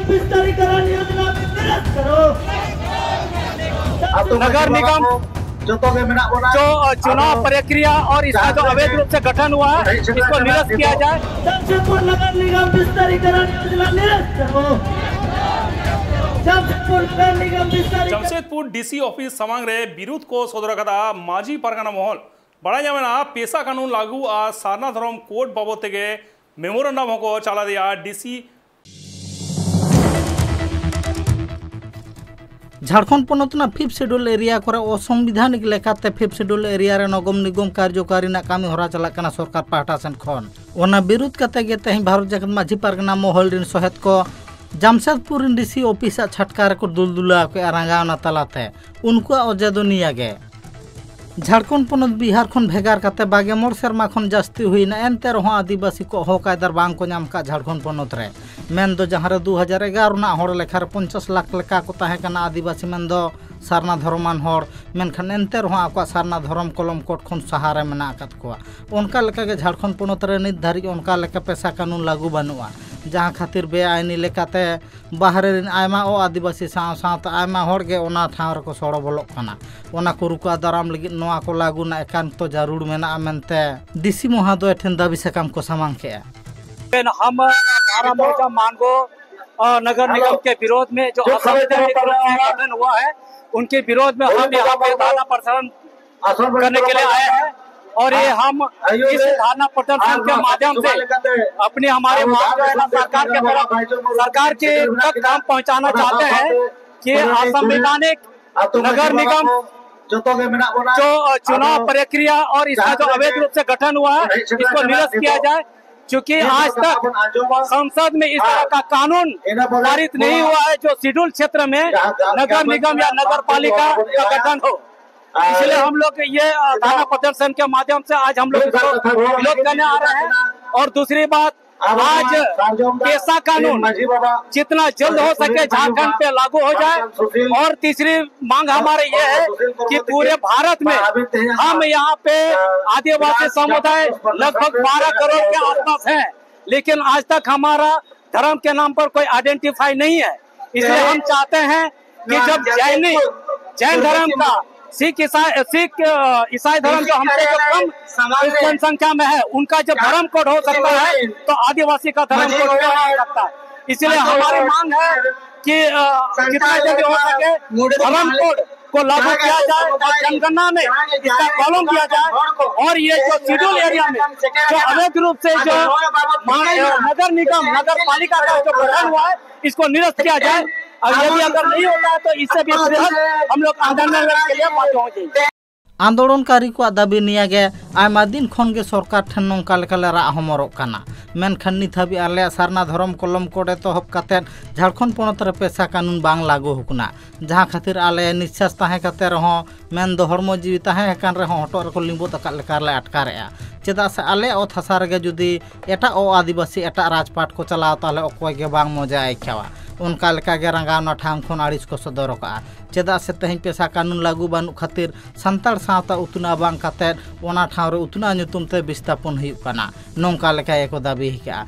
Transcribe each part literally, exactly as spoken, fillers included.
विस्तारीकरण योजना में निरस्त करो। ᱟᱹᱛᱩ ᱱᱚᱜᱚᱨ ᱢᱟᱹᱡᱷᱤ ᱵᱟᱵᱟ ᱱᱤᱜᱚᱢ ᱠᱚ ᱡᱚᱛᱚ ᱜᱮ ᱢᱮᱱᱟᱜ ᱵᱚᱱᱟ᱾ जो, अ, चुनाव ᱟᱫᱚ प्रक्रिया और इसका ᱡᱟᱦᱟᱸ जो ᱛᱤᱱᱟᱹᱜ ᱜᱮ ᱟᱵᱮᱫ ᱨᱩᱯ ᱥᱮ ᱜᱚᱴᱷᱚᱱ ᱦᱩᱭᱩᱜᱼᱟ, ᱦᱮᱡ ᱥᱮᱴᱮᱨ ᱤᱥᱠᱚ ᱟᱠᱟᱱᱟ ᱱᱤᱨᱚᱥᱛ ᱠᱤᱭᱟ ᱱᱤᱛᱚᱜ᱾ ᱡᱟᱭ᱾ ᱡᱟᱢᱥᱮᱫᱽᱯᱩᱨ ᱱᱚᱜᱚᱨ ᱱᱤᱜᱚᱢ ᱵᱤᱥᱛᱟᱨᱤᱠᱚᱨᱚᱱ ᱭᱳᱡᱱᱟ ᱱᱤᱨᱚᱥᱛ ᱠᱚᱨᱚ᱾ ᱡᱟᱢᱥᱮᱫᱽᱯᱩᱨ ᱱᱚᱜᱚᱨ ᱱᱤᱜᱚᱢ ᱵᱤᱥᱛᱟᱨᱤᱠᱚᱨᱚᱱ ᱡᱟᱢᱥᱮᱫᱽᱯᱩᱨ ᱰᱤᱥᱤ ᱚᱯᱷᱤᱥ ᱥᱟᱢᱟᱝ ᱨᱮ ᱵᱤᱨᱩᱫᱷ ᱠᱚ ᱥᱚᱫᱚᱨ ᱟᱠᱟᱫᱟ ᱢᱟᱹᱡᱷᱤ ᱯᱟᱨᱜᱟᱱᱟ ᱢᱚᱦᱚᱞ᱾ ᱵᱟᱲᱟᱭ ᱧᱟᱢᱮᱱᱟ, ᱯᱮᱥᱟ ᱠᱟᱹᱱᱩᱱ ᱞᱟᱹᱜᱩ ᱟᱨ ᱥᱟᱨᱱᱟ ᱫᱷᱚᱨᱚᱢ ᱠᱳᱰ ᱵᱟᱵᱚᱫ ᱛᱮᱜᱮ ᱢᱮᱢᱳᱨᱮᱱᱰᱟᱢ ᱦᱚᱸᱠᱚ ᱪᱟᱞ ᱟᱫᱮᱭᱟ ᱰᱤᱥᱤ᱾ ᱡᱷᱟᱲᱠᱷᱚᱸᱰ ᱯᱚᱱᱚᱛ ᱨᱮᱱᱟᱜ ᱯᱷᱤᱯᱛᱷ ᱥᱤᱰᱩᱞ ᱮᱨᱤᱭᱟ ᱠᱚᱨᱮ ᱚᱥᱚᱝᱵᱤᱫᱷᱟᱱᱤᱠ ᱞᱮᱠᱟᱛᱮ ᱯᱷᱤᱯᱛᱷ ᱥᱤᱰᱩᱞ ᱮᱨᱤᱭᱟ ᱨᱮ ᱱᱚᱜᱚᱢ ᱱᱤᱜᱚᱢ ᱠᱟᱨᱡᱚᱠᱟᱨᱤ ᱨᱮᱱᱟᱜ ᱠᱟᱹᱢᱤ ᱦᱚᱨᱟ ᱪᱟᱞᱟᱜ ᱠᱟᱱᱟ ᱥᱚᱨᱠᱟᱨ ᱯᱟᱦᱴᱟ ᱥᱮᱱ ᱠᱷᱚᱱ᱾ ᱚᱱᱟ ᱵᱤᱨᱩᱫᱷ ᱠᱟᱛᱮ ᱜᱮ ᱛᱮᱦᱮᱧ ᱵᱷᱟᱨᱚᱛ ᱡᱟᱠᱟᱛ ᱢᱟᱹᱡᱷᱤ ᱯᱟᱨᱜᱟᱱᱟ ᱢᱚᱦᱚᱞ ᱨᱤᱱ ᱥᱚᱦᱮᱫ ᱠᱚ ᱡᱟᱢᱥᱮᱫᱽᱯᱩᱨ ᱨᱤᱱ ᱰᱤᱥᱤ ᱚᱯᱷᱤᱥ ᱟᱜ ᱪᱷᱟᱴᱠᱟ ᱨᱮᱠᱚ ᱫᱩᱞ ᱫᱩᱞᱟᱣ ᱠᱮᱫᱼᱟ ᱨᱟᱸᱜᱟᱣᱱᱟ ᱛᱟᱞᱟᱛᱮ᱾ ᱩᱱᱠᱩᱣᱟᱜ ᱚᱡᱮ ᱫᱚ ᱱᱤᱭᱟᱹ ᱜᱮ᱾ ᱡᱷᱟᱲᱠᱷᱚᱸᱰ ᱯᱚᱱᱚᱛ ᱵᱤᱦᱟᱨ ᱠᱷᱚᱱ ᱵᱷᱮᱜᱟᱨ ᱠᱟᱛᱮ ᱵᱟᱜᱮ ᱢᱚᱬ ᱥᱮᱨᱢᱟ ᱠᱷᱚᱱ ᱡᱟᱹᱥᱛᱤ ᱦᱩᱭᱱᱟ, ᱮᱱᱛᱮ ᱨᱮᱦᱚᱸ ᱟᱹᱫᱤᱵᱟᱹᱥᱤ ᱠᱚ ᱦᱚᱠ ᱟᱭᱫᱟᱨ ᱵᱟᱝ ᱠᱚ ᱧᱟᱢ ᱟᱠᱟᱫ ᱡᱷᱟᱲᱠᱷᱚᱸᱰ ᱯᱚᱱᱚᱛ ᱨᱮ᱾ ᱢᱮᱱᱫᱚ ᱡᱟᱦᱟᱸ ᱨᱮ ᱫᱩ ᱦᱟᱡᱟᱨ ᱮᱜᱟᱨᱚ ᱨᱮᱱᱟᱜ ᱦᱚᱲ ᱞᱮᱠᱷᱟ ᱨᱮ ᱯᱚᱧᱪᱟᱥ ᱞᱟᱠᱷ ᱞᱮᱠᱟ ᱠᱚ ᱛᱟᱦᱮᱸ ᱠᱟᱱᱟ ᱟᱹᱫᱤᱵᱟᱹᱥᱤ, ᱢᱮᱱᱫᱚ ᱥᱟᱨᱱᱟ ᱫᱷᱚᱨᱚᱢᱟᱱ ᱦᱚᱲ, ᱢᱮᱱᱠᱷᱟᱱ ᱮᱱᱛᱮ ᱨᱮᱦᱚᱸ ᱟᱠᱚᱣᱟᱜ ᱥᱟᱨᱱᱟ ᱫᱷᱚᱨᱚᱢ ᱠᱚᱞᱚᱢ ᱠᱳᱰ ᱠᱷᱚᱱ ᱥᱟᱦᱟ ᱨᱮ ᱢᱮᱱᱟᱜ ᱟᱠᱟᱫ ᱠᱚᱣᱟ᱾ ᱚᱱᱠᱟ ᱞᱮᱠᱟᱜᱮ ᱡᱷᱟᱲᱠᱷᱚᱸᱰ ᱯᱚᱱᱚᱛ ᱨᱮ ᱱᱤᱛ ᱫᱷᱟᱹᱨᱤᱡ ᱚᱱᱠᱟ ᱞᱮᱠᱟ ᱯᱮᱥᱟ ᱠᱟᱹᱱᱩᱱ ᱞᱟᱹᱜᱩ ᱵᱟᱹᱱᱩᱜᱼᱟ, ᱡᱟᱦᱟᱸ ᱠᱷᱟᱹᱛᱤᱨ ᱵᱮᱟᱭᱤᱱᱤ ᱞᱮᱠᱟᱛᱮ ᱵᱟᱦᱨᱮ ᱨᱮᱱ ᱟᱭᱢᱟ ᱚ ᱟᱹᱫᱤᱵᱟᱹᱥᱤ ᱥᱟᱶ ᱥᱟᱶᱛᱮ ᱟᱭᱢᱟ ᱦᱚᱲ ᱜᱮ ᱚᱱᱟ ᱴᱷᱟᱶ ᱨᱮᱠᱚ ᱥᱚᱲᱚ ᱵᱚᱞᱚᱜ ᱠᱟᱱᱟ᱾ ᱚᱱᱟ ᱠᱚ ᱨᱩᱠᱟ ᱫᱟᱨᱟᱢ ᱞᱟᱹᱜᱤᱫ ᱱᱚᱣᱟ ᱠᱚ ᱞᱟᱹᱜᱩ ᱨᱮᱱᱟᱜ ᱮᱠᱟᱱᱛᱚ ᱡᱟᱹᱨᱩᱲ ᱢᱮᱱᱟᱜᱼᱟ ᱢᱮᱱᱛᱮ ᱰᱤᱥᱤ ᱢᱚᱦᱳᱫᱚᱭ ᱴᱷᱮᱱ ᱫᱟᱹᱵᱤ ᱥᱟᱠᱟᱢ ᱠᱚ ᱥᱟᱢᱟᱝ ᱠᱮᱫᱼᱟ᱾ हम धारा मौजा मानगो, अ, नगर निगम के विरोध में जो असंवैधानिक रूप से गठन हुआ है, उनके विरोध में हम यहाँ पे धरना प्रदर्शन करने के लिए आए हैं। और ये हम इस धरना प्रदर्शन के माध्यम से अपनी, हमारी मांग जो है ना, सरकार के तरफ, सरकार के तक हम पहुंचाना चाहते हैं कि असंवैधानिक नगर निगम जो, अ, चुनाव प्रक्रिया और इसका जो अवैध रूप से गठन हुआ है, इसको निरस्त किया जाए। क्योंकि आज तक संसद में इस तरह का कानून पारित नहीं हुआ है जो शेड्यूल क्षेत्र में नगर निगम या नगर पालिका का गठन हो। इसलिए हम लोग ये, अ, धरना प्रदर्शन के माध्यम से आज हम लोग इसको विरोध करने आ रहे हैं। और दूसरी बात, आज पेशा कानून जितना जल्द हो सके झारखंड पे लागू हो जाए। और तीसरी मांग हमारी ये है कि पूरे भारत में हम यहाँ पे आदिवासी समुदाय लगभग बारह करोड़ के आसपास हैं, लेकिन आज तक हमारा धर्म के नाम पर कोई आइडेंटिफाई नहीं है। इसलिए हम चाहते हैं कि जब जैनी, जैन धर्म का, सिख, ईसाई, सिख, अ, ईसाई धर्म जो हमसे जो कम जनसंख्या में है, उनका जब धर्म कोड हो सकता है, तो आदिवासी का धर्म कोड क्यों नहीं हो सकता? इसलिए हमारी मांग है कि, अ, जितना जल्दी हो सके धर्म कोड को लागू किया जाए और जनगणना में इसका कॉलम दिया जाए। और ये जो शेड्यूल एरिया में जो अवैध रूप से जो मा-, नगर निगम, नगर पालिका का जो गठन हुआ है, इसको निरस्त किया जाए। और यदि अगर नहीं होता है तो इससे भी बृहद हम लोग आंदोलन के लिए बाध्य हो जाएंगे। ᱟᱱᱫᱳᱲᱚᱱᱠᱟᱨᱤ ᱠᱚᱣᱟᱜ ᱫᱟᱹᱵᱤ ᱱᱤᱭᱟᱹ ᱜᱮ ᱟᱭᱢᱟ ᱫᱤᱱ ᱠᱷᱚᱱ ᱜᱮ ᱥᱚᱨᱠᱟᱨ ᱴᱷᱮᱱ ᱱᱚᱝᱠᱟ ᱞᱮᱠᱟᱞᱮ ᱨᱟᱜ ᱦᱚᱢᱚᱨᱚᱜ ᱠᱟᱱᱟ᱾ ᱢᱮᱱᱠᱷᱟᱱ ᱱᱤᱛ ᱦᱟᱹᱵᱤᱡ ᱟᱞᱮᱭᱟᱜ ᱥᱟᱨᱱᱟ ᱫᱷᱚᱨᱚᱢ ᱠᱚᱞᱚᱢ ᱠᱳᱰ ᱮᱛᱚᱦᱚᱵ ᱠᱟᱛᱮᱫ ᱡᱷᱟᱲᱠᱷᱚᱸᱰ ᱯᱚᱱᱚᱛ ᱨᱮ ᱯᱮᱥᱟ ᱠᱟᱹᱱᱩᱱ ᱵᱟᱝ ᱞᱟᱹᱜᱩ ᱟᱠᱟᱱᱟ, ᱡᱟᱦᱟᱸ ᱠᱷᱟᱹᱛᱤᱨ ᱟᱞᱮ ᱱᱤᱥᱥᱟᱥ ᱛᱟᱦᱮᱸ ᱠᱟᱛᱮ ᱨᱮᱦᱚᱸ, ᱢᱮᱱᱫᱚ ᱦᱚᱲᱢᱚ ᱡᱤᱣᱤ ᱛᱟᱦᱮᱸ ᱟᱠᱟᱱ ᱨᱮᱦᱚᱸ ᱦᱚᱴᱚᱜ ᱨᱮᱠᱚ ᱞᱤᱸᱵᱩᱫ ᱟᱠᱟᱫ ᱞᱮᱠᱟ ᱞᱮ ᱟᱴᱠᱟᱨᱮᱜᱼᱟ᱾ ᱪᱮᱫᱟᱜ ᱥᱮ ᱟᱞᱮᱭᱟᱜ ᱚᱛ ᱦᱟᱥᱟ ᱨᱮᱜᱮ ᱡᱩᱫᱤ ᱮᱴᱟᱜ ᱚ ᱟᱹᱫᱤᱵᱟᱹᱥᱤ ᱮᱴᱟᱜ ᱨᱟᱡᱽᱯᱟᱴ ᱠᱚ ᱪᱟᱞᱟᱣ, ᱛᱟᱦᱞᱮ ᱚᱠᱚᱭ ᱜᱮ ᱵᱟᱝ ᱢᱚᱡᱟ ᱟᱹᱭᱠᱟᱹᱣᱟ᱾ ᱚᱱᱠᱟ ᱞᱮᱠᱟᱜᱮ ᱨᱟᱸᱜᱟᱣᱱᱟ ᱴᱷᱟᱶ ᱠᱷᱚᱱ ᱟᱹᱲᱤᱥ ᱠᱚ ᱥᱚᱫᱚᱨ ᱟᱠᱟᱫᱼᱟ᱾ ᱪᱮᱫᱟᱜ ᱥᱮ ᱛᱮᱦᱮᱧ ᱯᱮᱥᱟ ᱠᱟᱹᱱᱩᱱ ᱞᱟᱹᱜᱩ ᱵᱟᱹᱱᱩᱜ ᱠᱷᱟᱹᱛᱤᱨ ᱥᱟᱱᱛᱟᱲ ᱥᱟᱶᱛᱟ ᱩᱛᱱᱟᱹᱣ ᱵᱟᱝ ᱠᱟᱛᱮᱫ ᱚᱱᱟ ᱴᱷᱟᱶ ᱨᱮ ᱩᱛᱱᱟᱹᱣ ᱧᱩᱛᱩᱢ ᱛᱮ ᱵᱤᱥᱛᱟᱯᱚᱱ ᱦᱩᱭᱩᱜ ᱠᱟᱱᱟ, ᱱᱚᱝᱠᱟ ᱞᱮᱠᱟ ᱜᱮᱠᱚ ᱫᱟᱹᱵᱤ ᱟᱠᱟᱫᱼᱟ᱾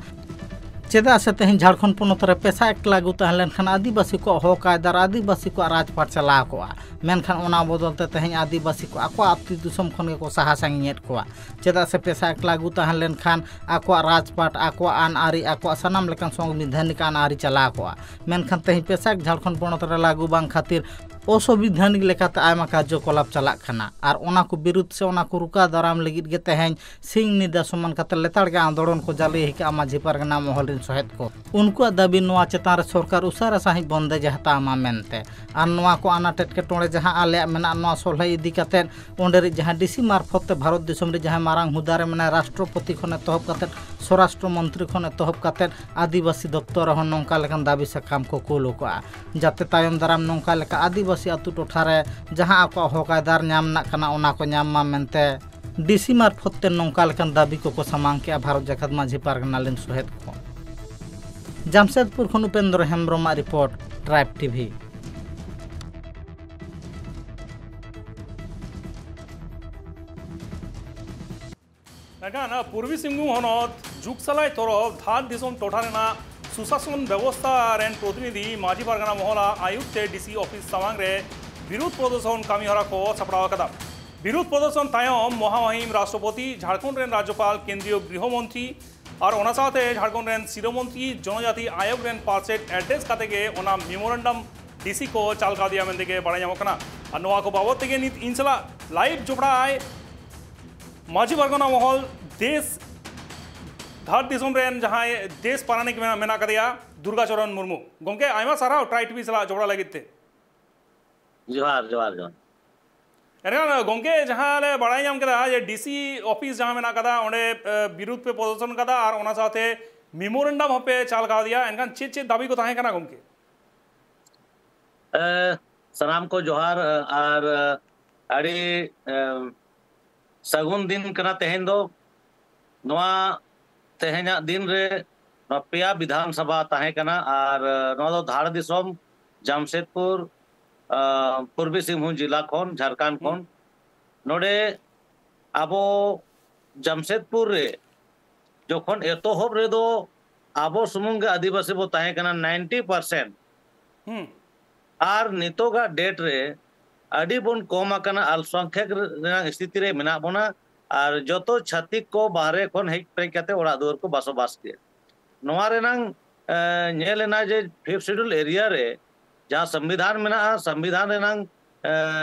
ᱪᱮᱫᱟᱜ ᱥᱮ ᱛᱮᱦᱮᱧ ᱡᱷᱟᱲᱠᱷᱚᱸᱰ ᱯᱚᱱᱚᱛ ᱨᱮ ᱯᱮᱥᱟ ᱮᱠᱴ ᱞᱟᱹᱜᱩ ᱛᱟᱦᱮᱸ ᱞᱮᱱᱠᱷᱟᱱ ᱟᱹᱫᱤᱵᱟᱹᱥᱤ ᱠᱚᱣᱟᱜ ᱦᱚᱠ ᱟᱭᱫᱟᱨ, ᱟᱹᱫᱤᱵᱟᱹᱥᱤ ᱠᱚᱣᱟᱜ ᱨᱟᱡᱽᱯᱟᱴ ᱪᱟᱞᱟᱣ ᱠᱚᱜᱼᱟ᱾ ᱢᱮᱱᱠᱷᱟᱱ ᱚᱱᱟ ᱵᱚᱫᱚᱞ ᱛᱮ ᱛᱮᱦᱮᱧ ᱟᱹᱫᱤᱵᱟᱹᱥᱤ ᱠᱚ ᱟᱠᱚᱣᱟᱜ ᱟᱹᱛᱩ ᱫᱤᱥᱚᱢ ᱠᱷᱚᱱ ᱜᱮᱠᱚ ᱥᱟᱦᱟ ᱥᱟᱺᱜᱤᱧᱮᱫ ᱠᱚᱣᱟ᱾ ᱪᱮᱫᱟᱜ ᱥᱮ ᱯᱮᱥᱟ ᱮᱠᱴ ᱞᱟᱹᱜᱩ ᱛᱟᱦᱮᱸ ᱞᱮᱱᱠᱷᱟᱱ ᱟᱠᱚᱣᱟᱜ ᱨᱟᱡᱽᱯᱟᱴ, ᱟᱠᱚᱣᱟᱜ ᱟᱹᱱ ᱟᱹᱨᱤ, ᱟᱠᱚᱣᱟᱜ ᱥᱟᱱᱟᱢ ᱞᱮᱠᱟᱱ ᱥᱚᱝᱵᱤᱫᱷᱟᱱᱤᱠ ᱟᱹᱱ ᱟᱹᱨᱤ ᱪᱟᱞᱟᱣ ᱠᱚᱜᱼᱟ᱾ ᱢᱮᱱᱠᱷᱟᱱ ᱛᱮᱦᱮᱧ ᱯᱮᱥᱟ ᱮᱠᱴ ᱡᱷᱟᱲᱠᱷᱚᱸᱰ ᱯᱚᱱᱚᱛ ᱨᱮ ᱞᱟᱹᱜᱩ ᱵᱟᱝ ᱠᱷᱟᱹᱛᱤᱨ ᱚᱥᱚᱝᱵᱤᱫᱷᱟᱱᱤᱠ ᱞᱮᱠᱟᱛᱮ ᱟᱭᱢᱟ ᱠᱟᱨᱡᱚᱠᱚᱞᱟᱯ ᱪᱟᱞᱟᱜ ᱠᱟᱱᱟ᱾ ᱟᱨ ᱚᱱᱟ ᱠᱚ ᱵᱤᱨᱩᱫᱷ ᱥᱮ ᱚᱱᱟ ᱠᱚ ᱨᱩᱠᱟ ᱫᱟᱨᱟᱢ ᱞᱟᱹᱜᱤᱫ ᱜᱮ ᱛᱮᱦᱮᱧ ᱥᱤᱧ ᱧᱤᱫᱟᱹ ᱥᱚᱢᱟᱱ ᱠᱟᱛᱮ ᱞᱮᱛᱟᱲ ᱜᱮ ᱟᱱᱫᱳᱲᱚᱱ ᱠᱚ ᱡᱟᱹᱞᱤ ᱟᱠᱟᱫᱼᱟ ᱢᱟᱹᱡᱷᱤ ᱯᱟᱨᱜᱟᱱᱟ ᱢᱚᱦᱚᱞ ᱨᱤᱱ ᱥᱚᱦᱮᱫ ᱠᱚ᱾ ᱩᱱᱠᱩᱣᱟᱜ ᱫᱟᱹᱵᱤ ᱱᱚᱣᱟ ᱪᱮᱛᱟᱱ ᱨᱮ ᱥᱚᱨᱠᱟᱨ ᱩᱥᱟᱹᱨᱟ ᱥᱟᱺᱦᱤᱡ ᱵᱚᱱᱫᱮᱡ ᱮ ᱦᱟᱛᱟᱣ ᱢᱟ ᱢᱮᱱᱛᱮ᱾ ᱟᱨ ᱱᱚᱣᱟ ᱠᱚ ᱟᱱᱟᱴ ᱮᱴᱠᱮᱴᱚᱬᱮ ᱡᱟᱦᱟᱸ ᱟᱞᱮᱭᱟᱜ ᱢᱮᱱᱟᱜᱼᱟ, ᱱᱚᱣᱟ ᱥᱚᱞᱦᱮ ᱤᱫᱤ ᱠᱟᱛᱮ ᱚᱸᱰᱮ ᱨᱤᱡ ᱡᱟᱦᱟᱸ ᱰᱤ ᱥᱤ ᱢᱟᱨᱯᱷᱚᱛ ᱛᱮ ᱵᱷᱟᱨᱚᱛ ᱫᱤᱥᱚᱢ ᱨᱮ ᱡᱟᱦᱟᱸᱭ ᱢᱟᱨᱟᱝ ᱦᱩᱫᱟᱹ ᱨᱮ ᱢᱮᱱᱟᱭ, ᱨᱟᱥᱴᱨᱚᱯᱚᱛᱤ ᱠᱷᱚᱱ ᱮᱛᱚᱦᱚᱵ ᱠᱟᱛᱮ, ᱥᱚᱨᱟᱥᱴᱨᱚ ᱢᱚᱱᱛᱨᱤ ᱠᱷᱚᱱ ᱮᱛᱚᱦᱚᱵ ᱠᱟᱛᱮ ᱟᱹᱫᱤᱵᱟᱹᱥᱤ ᱫᱚᱯᱛᱚᱨ ᱨᱮᱦᱚᱸ ᱱᱚᱝᱠᱟ ᱞᱮᱠᱟᱱ ᱫᱟᱹᱵᱤ ᱥᱟᱠᱟᱢ ᱠᱚ ᱠᱩᱞ ᱠᱟᱜᱼᱟ, ᱡᱟᱛᱮ ᱛᱟᱭᱚᱢ ᱫᱟᱨᱟᱢ ᱱᱚᱝᱠᱟ ᱞᱮᱠᱟ ᱟᱹᱫᱤᱵᱟᱹᱥᱤ ᱟᱹᱛᱩ ᱴᱚᱴᱷᱟ ᱨᱮ ᱡᱟᱦᱟᱸ ᱟᱠᱚᱣᱟᱜ ᱦᱚᱠ ᱟᱭᱫᱟᱨ ᱧᱟᱢ ᱨᱮᱱᱟᱜ ᱠᱟᱱᱟ, ᱚᱱᱟ ᱠᱚ ᱧᱟᱢ ᱢᱟ ᱢᱮᱱᱛᱮ ᱰᱤ ᱥᱤ ᱢᱟᱨᱯᱷᱚᱛ ᱛᱮ ᱱᱚᱝᱠᱟ ᱞᱮᱠᱟᱱ ᱫᱟᱹᱵᱤ ᱠᱚᱠᱚ ᱥᱟᱢᱟᱝ ᱠᱮᱜᱼᱟ ᱵᱷᱟᱨᱚᱛ ᱡᱟᱠᱟᱛ ᱢᱟᱹᱡᱷᱤ ᱯᱟᱨᱜᱟᱱᱟ ᱨᱤᱱ ᱥᱚᱦᱮᱫ ᱠᱚ᱾ ᱡᱟᱢᱥᱮᱫᱽᱯᱩᱨ ᱠᱷᱚᱱ ᱩᱯᱮᱱᱫᱨᱚ ᱦᱮᱢᱵᱽᱨᱚᱢᱟᱜ ᱨᱤᱯᱳᱨᱴ, ᱴᱨᱟᱭᱤᱵᱽ ᱴᱤᱵᱷᱤ᱾ ᱢᱮᱱᱠᱷᱟᱱ ᱯᱩᱨᱵᱤ ᱥᱤᱝᱵᱷᱩᱢ ᱦᱚᱱᱚᱛ ᱡᱩᱜᱽᱥᱟᱞᱟᱭ ᱛᱚᱨᱚᱯ ᱫᱷᱟᱲ ᱫᱤᱥᱚᱢ ᱴᱚᱴᱷᱟ ᱨᱮᱱᱟᱜ ᱥᱩᱥᱟᱥᱚᱱ ᱵᱮᱵᱚᱥᱛᱷᱟ ᱨᱮᱱ ᱯᱨᱚᱛᱤᱱᱤᱫᱷᱤ ᱢᱟᱹᱡᱷᱤ ᱯᱟᱨᱜᱟᱱᱟ ᱢᱚᱦᱚᱞᱟᱜ ᱟᱹᱭᱩᱨ ᱛᱮ ᱰᱤᱥᱤ ᱚᱯᱷᱤᱥ ᱥᱟᱢᱟᱝ ᱨᱮ ᱵᱤᱨᱩᱫᱷ ᱯᱨᱚᱫᱚᱨᱥᱚᱱ ᱠᱟᱹᱢᱤ ᱦᱚᱨᱟ ᱠᱚ ᱥᱟᱯᱲᱟᱣ ᱟᱠᱟᱫᱟ᱾ ᱵᱤᱨᱩᱫᱷ ᱯᱨᱚᱫᱚᱨᱥᱚᱱ ᱛᱟᱭᱚᱢ ᱢᱚᱦᱟᱢᱚᱦᱤᱢ ᱨᱟᱥᱴᱨᱚᱯᱚᱛᱤ, ᱡᱷᱟᱲᱠᱷᱚᱸᱰ ᱨᱮᱱ ᱨᱟᱡᱽᱡᱚᱯᱟᱞ, ᱠᱮᱱᱫᱨᱤᱭᱚ ᱜᱨᱤᱦᱚ ᱢᱚᱱᱛᱨᱤ ᱟᱨ ᱚᱱᱟ ᱥᱟᱶᱛᱮ ᱡᱷᱟᱲᱠᱷᱚᱸᱰ ᱨᱮᱱ ᱥᱤᱨᱟᱹ ᱢᱚᱱᱛᱨᱤ ᱡᱚᱱᱚᱡᱟᱛᱤ ᱟᱭᱳᱜᱽ ᱨᱮᱱ ᱯᱟᱨᱥᱮᱴ ᱮᱰᱨᱮᱥ ᱠᱟᱛᱮ ᱜᱮ ᱚᱱᱟ ᱢᱮᱢᱳᱨᱮᱱᱰᱟᱢ ᱰᱤᱥᱤ ᱠᱚ ᱪᱟᱞ ᱠᱟᱣᱫᱮᱭᱟ ᱢᱮᱱᱛᱮ ᱜᱮ ᱵᱟᱲᱟᱭ ᱧᱟᱢᱚᱜ ᱠᱟᱱᱟ᱾ ᱟᱨ ᱱᱚᱣᱟ ᱠᱚ ᱵᱟᱵᱚᱫ ᱛᱮᱜᱮ ᱱᱤᱛ ᱤᱧ ᱥᱟᱞᱟᱜ ᱞᱟᱭᱤᱵᱷ ᱡᱚᱯᱲᱟᱣ ᱟᱭ ᱢᱟᱹᱡᱷᱤ ᱯᱟᱨᱜᱟᱱᱟ ᱢᱚᱦᱚᱞ ᱫᱮᱥ ᱫᱷᱟᱲ ᱫᱤᱥᱚᱢ ᱨᱮᱱ ᱡᱟᱦᱟᱸᱭ ᱫᱮᱥ ᱯᱟᱨᱟᱱᱤᱠ ᱢᱮᱱᱟᱜ, ᱢᱮᱱᱟᱜ ᱠᱟᱫᱮᱭᱟ, ᱫᱩᱨᱜᱟᱪᱚᱨᱚᱱ ᱢᱩᱨᱢᱩ᱾ ᱜᱚᱢᱠᱮ, ᱟᱭᱢᱟ ᱥᱟᱨᱦᱟᱣ ᱴᱨᱟᱭ ᱴᱤᱵᱷᱤ ᱥᱟᱞᱟᱜ ᱡᱚᱯᱲᱟᱣ ᱞᱟᱹᱜᱤᱫ ᱛᱮ᱾ ᱡᱚᱦᱟᱨ, ᱡᱚᱦᱟᱨ, ᱡᱚᱦᱟᱨ᱾ ᱮᱱᱠᱷᱟᱱ ᱜᱚᱢᱠᱮ, ᱡᱟᱦᱟᱸ ᱞᱮ ᱵᱟᱲᱟᱭ ᱧᱟᱢ ᱠᱮᱫᱟ ᱡᱮ ᱰᱤᱥᱤ ᱚᱯᱷᱤᱥ ᱡᱟᱦᱟᱸ ᱢᱮᱱᱟᱜ ᱠᱟᱫᱟ, ᱚᱸᱰᱮ, ᱮ, ᱵᱤᱨᱩᱫᱷ ᱯᱮ ᱯᱨᱚᱫᱚᱨᱥᱚᱱ ᱠᱟᱫᱟ ᱟᱨ ᱚᱱᱟ ᱥᱟᱶᱛᱮ ᱢᱮᱢᱳᱨᱮᱱᱰᱟᱢ ᱦᱚᱸᱯᱮ ᱪᱟᱞ ᱠᱟᱣᱫᱮᱭᱟ᱾ ᱮᱱᱠᱷᱟᱱ ᱪᱮᱫ ᱪᱮᱫ ᱫᱟᱹᱵᱤ ᱠᱚ ᱛᱟᱦᱮᱸ ᱠᱟᱱᱟ ᱜᱚᱢᱠᱮ? ᱮ, ᱥᱟᱱᱟᱢ ᱠᱚ ᱡᱚᱦᱟᱨ, ᱮ, ᱟᱨ, ᱮ, ᱟᱹᱰᱤ, ᱮ, ᱥᱟᱹᱜᱩᱱ ᱫᱤᱱ ᱠᱟᱱᱟ ᱛᱮᱦᱮᱧ ᱫᱚ᱾ ᱱᱚᱣᱟ ᱛᱮᱦᱮᱧᱟᱜ ᱫᱤᱱ ᱨᱮ ᱱᱚᱣᱟ ᱯᱮᱭᱟ ᱵᱤᱫᱷᱟᱱ ᱥᱚᱵᱷᱟ ᱛᱟᱦᱮᱸ ᱠᱟᱱᱟ ᱟᱨ, ᱮ, ᱱᱚᱣᱟ ᱫᱚ ᱫᱷᱟᱲ ᱫᱤᱥᱚᱢ, ᱡᱟᱢᱥᱮᱫᱽᱯᱩᱨ, ᱮ, ᱯᱩᱨᱵᱤ ᱥᱤᱝᱵᱷᱩᱢ ᱡᱮᱞᱟ ᱠᱷᱚᱱ, ᱡᱷᱟᱲᱠᱷᱚᱸᱰ ᱠᱷᱚᱱ᱾ ᱱᱚᱰᱮ ᱟᱵᱚ ᱡᱟᱢᱥᱮᱫᱽᱯᱩᱨ ᱨᱮ ᱡᱚᱠᱷᱚᱱ ᱮᱛᱚᱦᱚᱵ ᱨᱮᱫᱚ ᱟᱵᱚ ᱥᱩᱢᱩᱝ ᱜᱮ ᱟᱹᱫᱤᱵᱟᱹᱥᱤ ᱵᱚ ᱛᱟᱦᱮᱸ ᱠᱟᱱᱟ, ᱱᱟᱭᱤᱱᱴᱤ ᱯᱟᱨᱥᱮᱱᱴ᱾ ᱦᱩᱸ᱾ ᱟᱨ ᱱᱤᱛᱚᱜᱟᱜ ᱰᱮᱴ ᱨᱮ ᱟᱹᱰᱤ ᱵᱚᱱ ᱠᱚᱢ ᱟᱠᱟᱱᱟ, ᱟᱞᱯᱚᱥᱚᱝᱠᱷᱭᱟᱠ ᱨᱮᱱᱟᱜ ᱥᱛᱷᱤᱛᱤ ᱨᱮ ᱢᱮᱱᱟᱜ ᱵᱚᱱᱟ᱾ ᱟᱨ ᱡᱚᱛᱚ ᱪᱷᱟᱹᱛᱤᱠ ᱠᱚ ᱵᱟᱦᱨᱮ ᱠᱷᱚᱱ ᱦᱮᱡ ᱯᱮᱨᱮᱡ ᱠᱟᱛᱮ ᱚᱲᱟᱜ ᱫᱩᱣᱟᱹᱨ ᱠᱚ ᱵᱟᱥᱚᱵᱟᱥ ᱠᱮᱫ᱾ ᱱᱚᱣᱟ ᱨᱮᱱᱟᱝ, ᱮ, ᱧᱮᱞ ᱮᱱᱟ ᱡᱮ ᱯᱷᱤᱯᱛᱷ ᱥᱤᱰᱩᱞ ᱮᱨᱤᱭᱟ ᱨᱮ ᱡᱟᱦᱟᱸ ᱥᱚᱝᱵᱤᱫᱷᱟᱱ ᱢᱮᱱᱟᱜᱼᱟ, ᱥᱚᱝᱵᱤᱫᱷᱟᱱ ᱨᱮᱱᱟᱝ, ᱮ,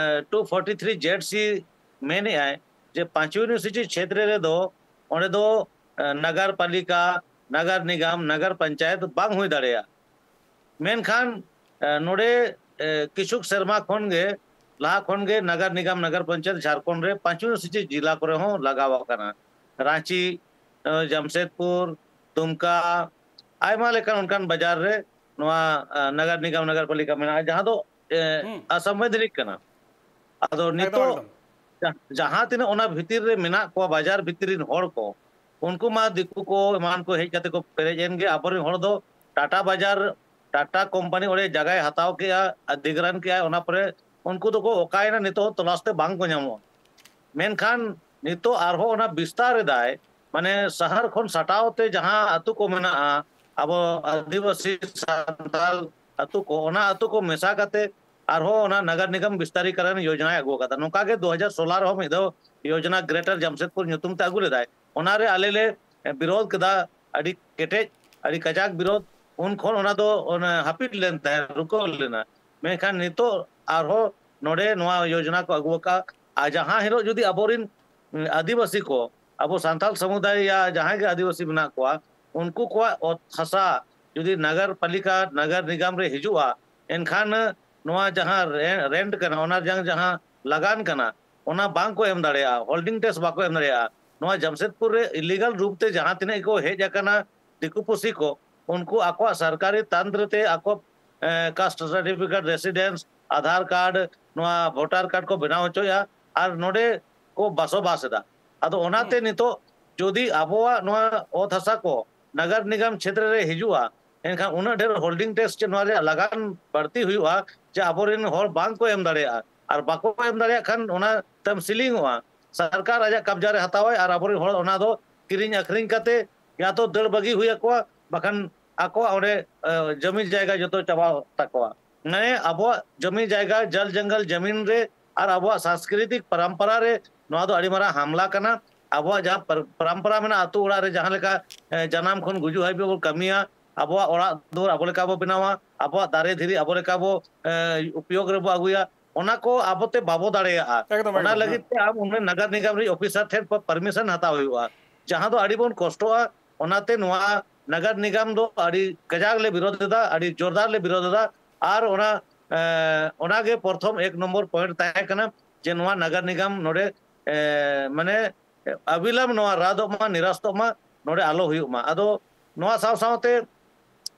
ᱴᱩ ᱯᱷᱳᱨᱴᱤ ᱛᱷᱨᱤ ᱡᱮᱰ ᱥᱤ ᱢᱮᱱᱮᱜᱼᱟᱭ ᱡᱮ ᱯᱟᱸᱪᱣᱤ ᱚᱱᱩᱥᱩᱪᱤ ᱪᱷᱮᱛᱨᱮ ᱨᱮᱫᱚ ᱚᱸᱰᱮ ᱫᱚ, ᱮ, ᱱᱟᱜᱟᱨ ᱯᱟᱞᱤᱠᱟ, ᱱᱟᱜᱟᱨ ᱱᱤᱜᱟᱢ, ᱱᱟᱜᱟᱨ ᱯᱚᱧᱪᱟᱭᱮᱛ ᱵᱟᱝ ᱦᱩᱭ ᱫᱟᱲᱮᱭᱟᱜᱼᱟ᱾ ᱢᱮᱱᱠᱷᱟᱱ, ᱮ, ᱱᱚᱰᱮ, ᱮ, ᱠᱤᱪᱷᱩᱠ ᱥᱮᱨᱢᱟ ᱠᱷᱚᱱ ᱜᱮ, ᱞᱟᱦᱟ ᱠᱷᱚᱱ ᱜᱮ ᱱᱟᱜᱟᱨ ᱱᱤᱜᱟᱢ, ᱱᱟᱜᱟᱨ ᱯᱚᱧᱪᱟᱭᱮᱛ ᱡᱷᱟᱲᱠᱷᱚᱸᱰ ᱨᱮ ᱯᱟᱸᱪᱣᱤ ᱚᱱᱩᱥᱩᱪᱤ ᱡᱮᱞᱟ ᱠᱚᱨᱮ ᱦᱚᱸ ᱞᱟᱜᱟᱣ ᱟᱠᱟᱱᱟ᱾ ᱨᱟᱸᱪᱤ, ᱮ, ᱡᱟᱢᱥᱮᱫᱽᱯᱩᱨ, ᱫᱩᱢᱠᱟ, ᱟᱭᱢᱟ ᱞᱮᱠᱟᱱ ᱚᱱᱠᱟᱱ ᱵᱟᱡᱟᱨ ᱨᱮ ᱱᱚᱣᱟ, ᱮ, ᱱᱟᱜᱟᱨ ᱱᱤᱜᱟᱢ, ᱱᱟᱜᱟᱨ ᱯᱟᱞᱤᱠᱟ ᱢᱮᱱᱟᱜᱼᱟ, ᱡᱟᱦᱟᱸ ᱫᱚ, ᱮ, ᱦᱩᱸ᱾ ᱚᱥᱟᱝᱵᱤᱫᱷᱟᱱᱤᱠ ᱠᱟᱱᱟ᱾ ᱟᱫᱚ ᱮᱠᱫᱚᱢ, ᱱᱤᱛᱚᱜ ᱮᱠᱫᱚᱢ᱾ ᱡᱟ-, ᱡᱟᱦᱟᱸ ᱛᱤᱱᱟᱹᱜ ᱚᱱᱟ ᱵᱷᱤᱛᱤᱨ ᱨᱮ ᱢᱮᱱᱟᱜ ᱠᱚᱣᱟ, ᱵᱟᱡᱟᱨ ᱵᱷᱤᱛᱤᱨ ᱨᱮᱱ ᱦᱚᱲ ᱠᱚ, ᱩᱱᱠᱩ ᱢᱟ ᱫᱤᱠᱩ ᱠᱚ ᱮᱢᱟᱱ ᱠᱚ ᱦᱮᱡ ᱠᱟᱛᱮ ᱠᱚ ᱯᱮᱨᱮᱡ ᱮᱱ ᱜᱮ᱾ ᱟᱵᱚᱨᱮᱱ ᱦᱚᱲ ᱫᱚ ᱴᱟᱴᱟ ᱵᱟᱡᱟᱨ, ᱴᱟᱴᱟ ᱠᱳᱢᱯᱟᱱᱤ ᱚᱸᱰᱮ ᱡᱟᱭᱜᱟᱭ ᱦᱟᱛᱟᱣ ᱠᱮᱜᱼᱟ, ᱚᱫᱷᱤᱜᱨᱚᱦᱚᱱ ᱠᱮᱜᱼᱟ, ᱚᱱᱟ ᱯᱚᱨᱮ ᱩᱱᱠᱩ ᱫᱚᱠᱚ ᱚᱠᱟᱭᱮᱱᱟ, ᱱᱤᱛᱚᱜ ᱦᱚᱸ ᱛᱚᱞᱟᱥ ᱛᱮ ᱵᱟᱝ ᱠᱚ ᱧᱟᱢᱚᱜᱼᱟ᱾ ᱢᱮᱱᱠᱷᱟᱱ ᱱᱤᱛᱚᱜ ᱟᱨᱦᱚᱸ ᱚᱱᱟ ᱵᱤᱥᱛᱟᱨ ᱮᱫᱟᱭ, ᱢᱟᱱᱮ ᱥᱟᱦᱟᱨ ᱠᱷᱚᱱ ᱥᱟᱴᱟᱣ ᱛᱮ ᱡᱟᱦᱟᱸ ᱟᱹᱛᱩ ᱠᱚ ᱢᱮᱱᱟᱜᱼᱟ, ᱟᱵᱚ ᱟᱹᱫᱤᱵᱟᱹᱥᱤ ᱥᱟᱱᱛᱟᱲ ᱟᱹᱛᱩ ᱠᱚ, ᱚᱱᱟ ᱟᱹᱛᱩ ᱠᱚ ᱢᱮᱥᱟ ᱠᱟᱛᱮ ᱟᱨᱦᱚᱸ ᱚᱱᱟ ᱱᱟᱜᱟᱨ ᱱᱤᱜᱚᱢ ᱵᱤᱥᱛᱟᱨᱤᱠᱚᱨᱚᱱ ᱭᱳᱡᱚᱱᱟᱭ ᱟᱹᱜᱩ ᱟᱠᱟᱫᱟ᱾ ᱱᱚᱝᱠᱟ ᱜᱮ ᱫᱩ ᱦᱟᱡᱟᱨ ᱥᱳᱞᱳ ᱨᱮᱦᱚᱸ ᱢᱤᱫ ᱫᱷᱟᱣ ᱭᱳᱡᱚᱱᱟ ᱜᱨᱮᱴᱟᱨ ᱡᱟᱢᱥᱮᱫᱽᱯᱩᱨ ᱧᱩᱛᱩᱢ ᱛᱮ ᱟᱹᱜᱩ ᱞᱮᱫᱟᱭ᱾ ᱚᱱᱟ ᱨᱮ ᱟᱞᱮ ᱞᱮ ᱵᱤᱨᱳᱫᱷ ᱠᱮᱫᱟ, ᱟᱹᱰᱤ ᱠᱮᱴᱮᱡ, ᱟᱹᱰᱤ ᱠᱟᱡᱟᱠ ᱵᱤᱨᱳᱫᱷ᱾ ᱩᱱ ᱠᱷᱚᱱ ᱚᱱᱟ ᱫᱚ ᱚᱱᱟ ᱦᱟᱹᱯᱤᱫ ᱞᱮᱱ ᱛᱟᱦᱮᱸᱫ, ᱨᱩᱠᱟᱹᱣ ᱞᱮᱱᱟ᱾ ᱢᱮᱱᱠᱷᱟᱱ ᱱᱤᱛᱚᱜ ᱟᱨᱦᱚᱸ ᱱᱚᱰᱮ ᱱᱚᱣᱟ ᱭᱳᱡᱚᱱᱟ ᱠᱚ ᱟᱹᱜᱩ ᱟᱠᱟᱫ᱾ ᱟᱨ ᱡᱟᱦᱟᱸ ᱦᱤᱞᱳᱜ ᱡᱩᱫᱤ ᱟᱵᱚᱨᱤᱱ, ᱩᱸ, ᱟᱹᱫᱤᱵᱟᱹᱥᱤ ᱠᱚ, ᱟᱵᱚ ᱥᱟᱱᱛᱟᱲ ᱥᱚᱢᱩᱫᱟᱭ ᱭᱟ ᱡᱟᱦᱟᱸᱭ ᱜᱮ ᱟᱹᱫᱤᱵᱟᱹᱥᱤ ᱢᱮᱱᱟᱜ ᱠᱚᱣᱟ, ᱩᱱᱠᱩ ᱠᱚᱣᱟᱜ ᱚᱛ ᱦᱟᱥᱟ ᱡᱩᱫᱤ ᱱᱟᱜᱟᱨ ᱯᱟᱞᱤᱠᱟ, ᱱᱟᱜᱟᱨ ᱱᱤᱜᱟᱢ ᱨᱮ ᱦᱤᱡᱩᱜᱼᱟ, ᱮᱱᱠᱷᱟᱱ ᱱᱚᱣᱟ ᱡᱟᱦᱟᱸ ᱨᱮ-, ᱨᱮᱱᱴ ᱠᱟᱱᱟ, ᱚᱱᱟ ᱡᱟᱦᱟᱸ, ᱡᱟᱦᱟᱸ ᱞᱟᱜᱟᱱ ᱠᱟᱱᱟ, ᱚᱱᱟ ᱵᱟᱝ ᱠᱚ ᱮᱢ ᱫᱟᱲᱮᱭᱟᱜᱼᱟ, ᱦᱳᱞᱰᱤᱝ ᱴᱮᱠᱥ ᱵᱟᱠᱚ ᱮᱢ ᱫᱟᱲᱮᱭᱟᱜᱼᱟ᱾ ᱱᱚᱣᱟ ᱡᱟᱢᱥᱮᱫᱽᱯᱩᱨ ᱨᱮ ᱤᱞᱤᱜᱟᱞ ᱨᱩᱯ ᱛᱮ ᱡᱟᱦᱟᱸ ᱛᱤᱱᱟᱹᱜ ᱜᱮᱠᱚ ᱦᱮᱡ ᱟᱠᱟᱱᱟ ᱫᱤᱠᱩ ᱯᱩᱥᱤ ᱠᱚ, ᱩᱱᱠᱩ ᱟᱠᱚᱣᱟᱜ ᱥᱚᱨᱠᱟᱨᱤ ᱛᱟᱱᱛᱨ ᱛᱮ ᱟᱠᱚ, ᱮ, ᱠᱟᱥᱴ ᱥᱟᱨᱴᱤᱯᱷᱤᱠᱮᱴ, ᱨᱮᱥᱤᱰᱮᱱᱥ, ᱟᱫᱷᱟᱨ ᱠᱟᱨᱰ, ᱱᱚᱣᱟ ᱵᱷᱳᱴᱟᱨ ᱠᱟᱨᱰ ᱠᱚ ᱵᱮᱱᱟᱣ ᱦᱚᱪᱚᱭᱟ ᱟᱨ ᱱᱚᱰᱮ ᱠᱚ ᱵᱟᱥᱚᱵᱟᱥ ᱮᱫᱟ᱾ ᱟᱫᱚ ᱚᱱᱟᱛᱮ ᱦᱩᱸ᱾ ᱱᱤᱛᱚᱜ ᱡᱩᱫᱤ ᱟᱵᱚᱣᱟᱜ ᱱᱚᱣᱟ ᱚᱛ ᱦᱟᱥᱟ ᱠᱚ ᱱᱟᱜᱟᱨ ᱱᱤᱜᱟᱢ ᱪᱷᱮᱛᱨᱚ ᱨᱮ ᱦᱤᱡᱩᱜᱼᱟ, ᱮᱱᱠᱷᱟᱱ ᱩᱱᱟᱹᱜ ᱰᱷᱮᱨ ᱦᱳᱞᱰᱤᱝ ᱴᱮᱠᱥ ᱪᱮ ᱱᱚᱣᱟ ᱨᱮᱭᱟᱜ ᱞᱟᱜᱟᱱ ᱵᱟᱹᱲᱛᱤ ᱦᱩᱭᱩᱜᱼᱟ ᱡᱮ ᱟᱵᱚᱨᱮᱱ ᱦᱚᱲ ᱵᱟᱝ ᱠᱚ ᱮᱢ ᱫᱟᱲᱮᱭᱟᱜᱼᱟ᱾ ᱟᱨ ᱵᱟᱠᱚ ᱮᱢ ᱫᱟᱲᱮᱭᱟᱜ ᱠᱷᱟᱱ ᱚᱱᱟ ᱛᱮᱢ ᱥᱤᱞᱤᱝᱚᱜᱼᱟ᱾ ᱥᱚᱨᱠᱟᱨ ᱟᱡᱟᱜ ᱠᱟᱵᱽᱡᱟ ᱨᱮ ᱦᱟᱛᱟᱣᱟᱭ ᱟᱨ ᱟᱵᱚᱨᱮᱱ ᱦᱚᱲ ᱚᱱᱟ ᱫᱚ ᱠᱤᱨᱤᱧ ᱟᱹᱠᱷᱨᱤᱧ ᱠᱟᱛᱮ ᱭᱟ ᱛᱚ ᱫᱟᱹᱲ ᱵᱟᱹᱜᱤ ᱦᱩᱭ ᱟᱠᱚᱣᱟ, ᱵᱟᱠᱷᱟᱱ ᱟᱠᱚᱣᱟᱜ ᱚᱸᱰᱮ, ᱮ, ᱡᱚᱢᱤ ᱡᱟᱭᱜᱟ ᱡᱚᱛᱚ ᱪᱟᱵᱟ ᱛᱟᱠᱚᱣᱟ᱾ ᱢᱟᱱᱮ ᱟᱵᱚᱣᱟᱜ ᱡᱚᱢᱤ ᱡᱟᱭᱜᱟ, ᱡᱚᱞ ᱡᱚᱝᱜᱚᱞ ᱡᱚᱢᱤᱱ ᱨᱮ ᱟᱨ ᱟᱵᱚᱣᱟᱜ ᱥᱟᱝᱥᱠᱨᱤᱛᱤᱠ ᱯᱚᱨᱚᱢᱯᱚᱨᱟ ᱨᱮ ᱱᱚᱣᱟ ᱫᱚ ᱟᱹᱰᱤ ᱢᱟᱨᱟᱝ ᱦᱟᱢᱞᱟ ᱠᱟᱱᱟ᱾ ᱟᱵᱚᱣᱟᱜ ᱡᱟᱦᱟᱸ ᱯᱚᱨ-, ᱯᱚᱨᱚᱢᱯᱚᱨᱟ ᱢᱮᱱᱟᱜᱼᱟ, ᱟᱹᱛᱩ ᱚᱲᱟᱜ ᱨᱮ ᱡᱟᱦᱟᱸ ᱞᱮᱠᱟ, ᱮ, ᱡᱟᱱᱟᱢ ᱠᱷᱚᱱ ᱜᱩᱡᱩᱜ ᱦᱟᱹᱵᱤᱡ ᱵᱚᱱ ᱠᱟᱹᱢᱤᱭᱟ, ᱟᱵᱚᱣᱟᱜ ᱚᱲᱟᱜ ᱫᱩᱣᱟᱹᱨ ᱟᱵᱚ ᱞᱮᱠᱟ ᱵᱚ ᱵᱮᱱᱟᱣᱟ, ᱟᱵᱚᱣᱟᱜ ᱫᱟᱨᱮ ᱫᱷᱤᱨᱤ ᱟᱵᱚ ᱞᱮᱠᱟ ᱵᱚ, ᱮ, ᱩᱯᱭᱳᱜᱽ ᱨᱮᱵᱚ ᱟᱹᱜᱩᱭᱟ, ᱚᱱᱟ ᱠᱚ ᱟᱵᱚ ᱛᱮ ᱵᱟᱵᱚ ᱫᱟᱲᱮᱭᱟᱜᱼᱟ᱾ ᱮᱠᱫᱚᱢ, ᱚᱱᱟ ᱮᱠᱫᱚᱢ, ᱞᱟᱹᱜᱤᱫ ᱦᱮᱸ᱾ ᱛᱮ ᱟᱢ ᱩᱱᱤ ᱱᱟᱜᱟᱨ ᱱᱤᱜᱟᱢ ᱨᱤᱱᱤᱡ ᱚᱯᱷᱤᱥᱟᱨ ᱴᱷᱮᱱ ᱯᱟᱨᱢᱤᱥᱚᱱ ᱦᱟᱛᱟᱣ ᱦᱩᱭᱩᱜᱼᱟ, ᱡᱟᱦᱟᱸ ᱫᱚ ᱟᱹᱰᱤ ᱵᱚᱱ ᱠᱚᱥᱴᱚᱜᱼᱟ᱾ ᱚᱱᱟᱛᱮ ᱱᱚᱣᱟ ᱱᱟᱜᱟᱨ ᱱᱤᱜᱟᱢ ᱫᱚ ᱟᱹᱰᱤ ᱠᱟᱡᱟᱠ ᱞᱮ ᱵᱤᱨᱳᱫᱷ ᱮᱫᱟ, ᱟᱹᱰᱤ ᱡᱳᱨᱫᱟᱨ ᱞᱮ ᱵᱤᱨᱳᱫᱷ ᱮᱫᱟ᱾ ᱟᱨ ᱚᱱᱟ, ᱮ, ᱚᱱᱟᱜᱮ ᱯᱨᱚᱛᱷᱚᱢ ᱮᱠ ᱱᱚᱢᱵᱚᱨ ᱯᱚᱭᱮᱱᱴ ᱛᱟᱦᱮᱸ ᱠᱟᱱᱟ ᱡᱮ ᱱᱚᱣᱟ ᱱᱟᱜᱟᱨ ᱱᱤᱜᱟᱢ ᱱᱚᱰᱮ, ᱮ, ᱢᱟᱱᱮ ᱟᱹᱵᱤᱞᱟᱢ ᱱᱚᱣᱟ ᱨᱟᱫᱚᱜ ᱢᱟ, ᱱᱤᱨᱟᱥᱛᱚᱜ ᱢᱟ, ᱱᱚᱰᱮ ᱟᱞᱚ ᱦᱩᱭᱩᱜ ᱢᱟ᱾ ᱟᱫᱚ ᱱᱚᱣᱟ ᱥᱟᱶ ᱥᱟᱶᱛᱮ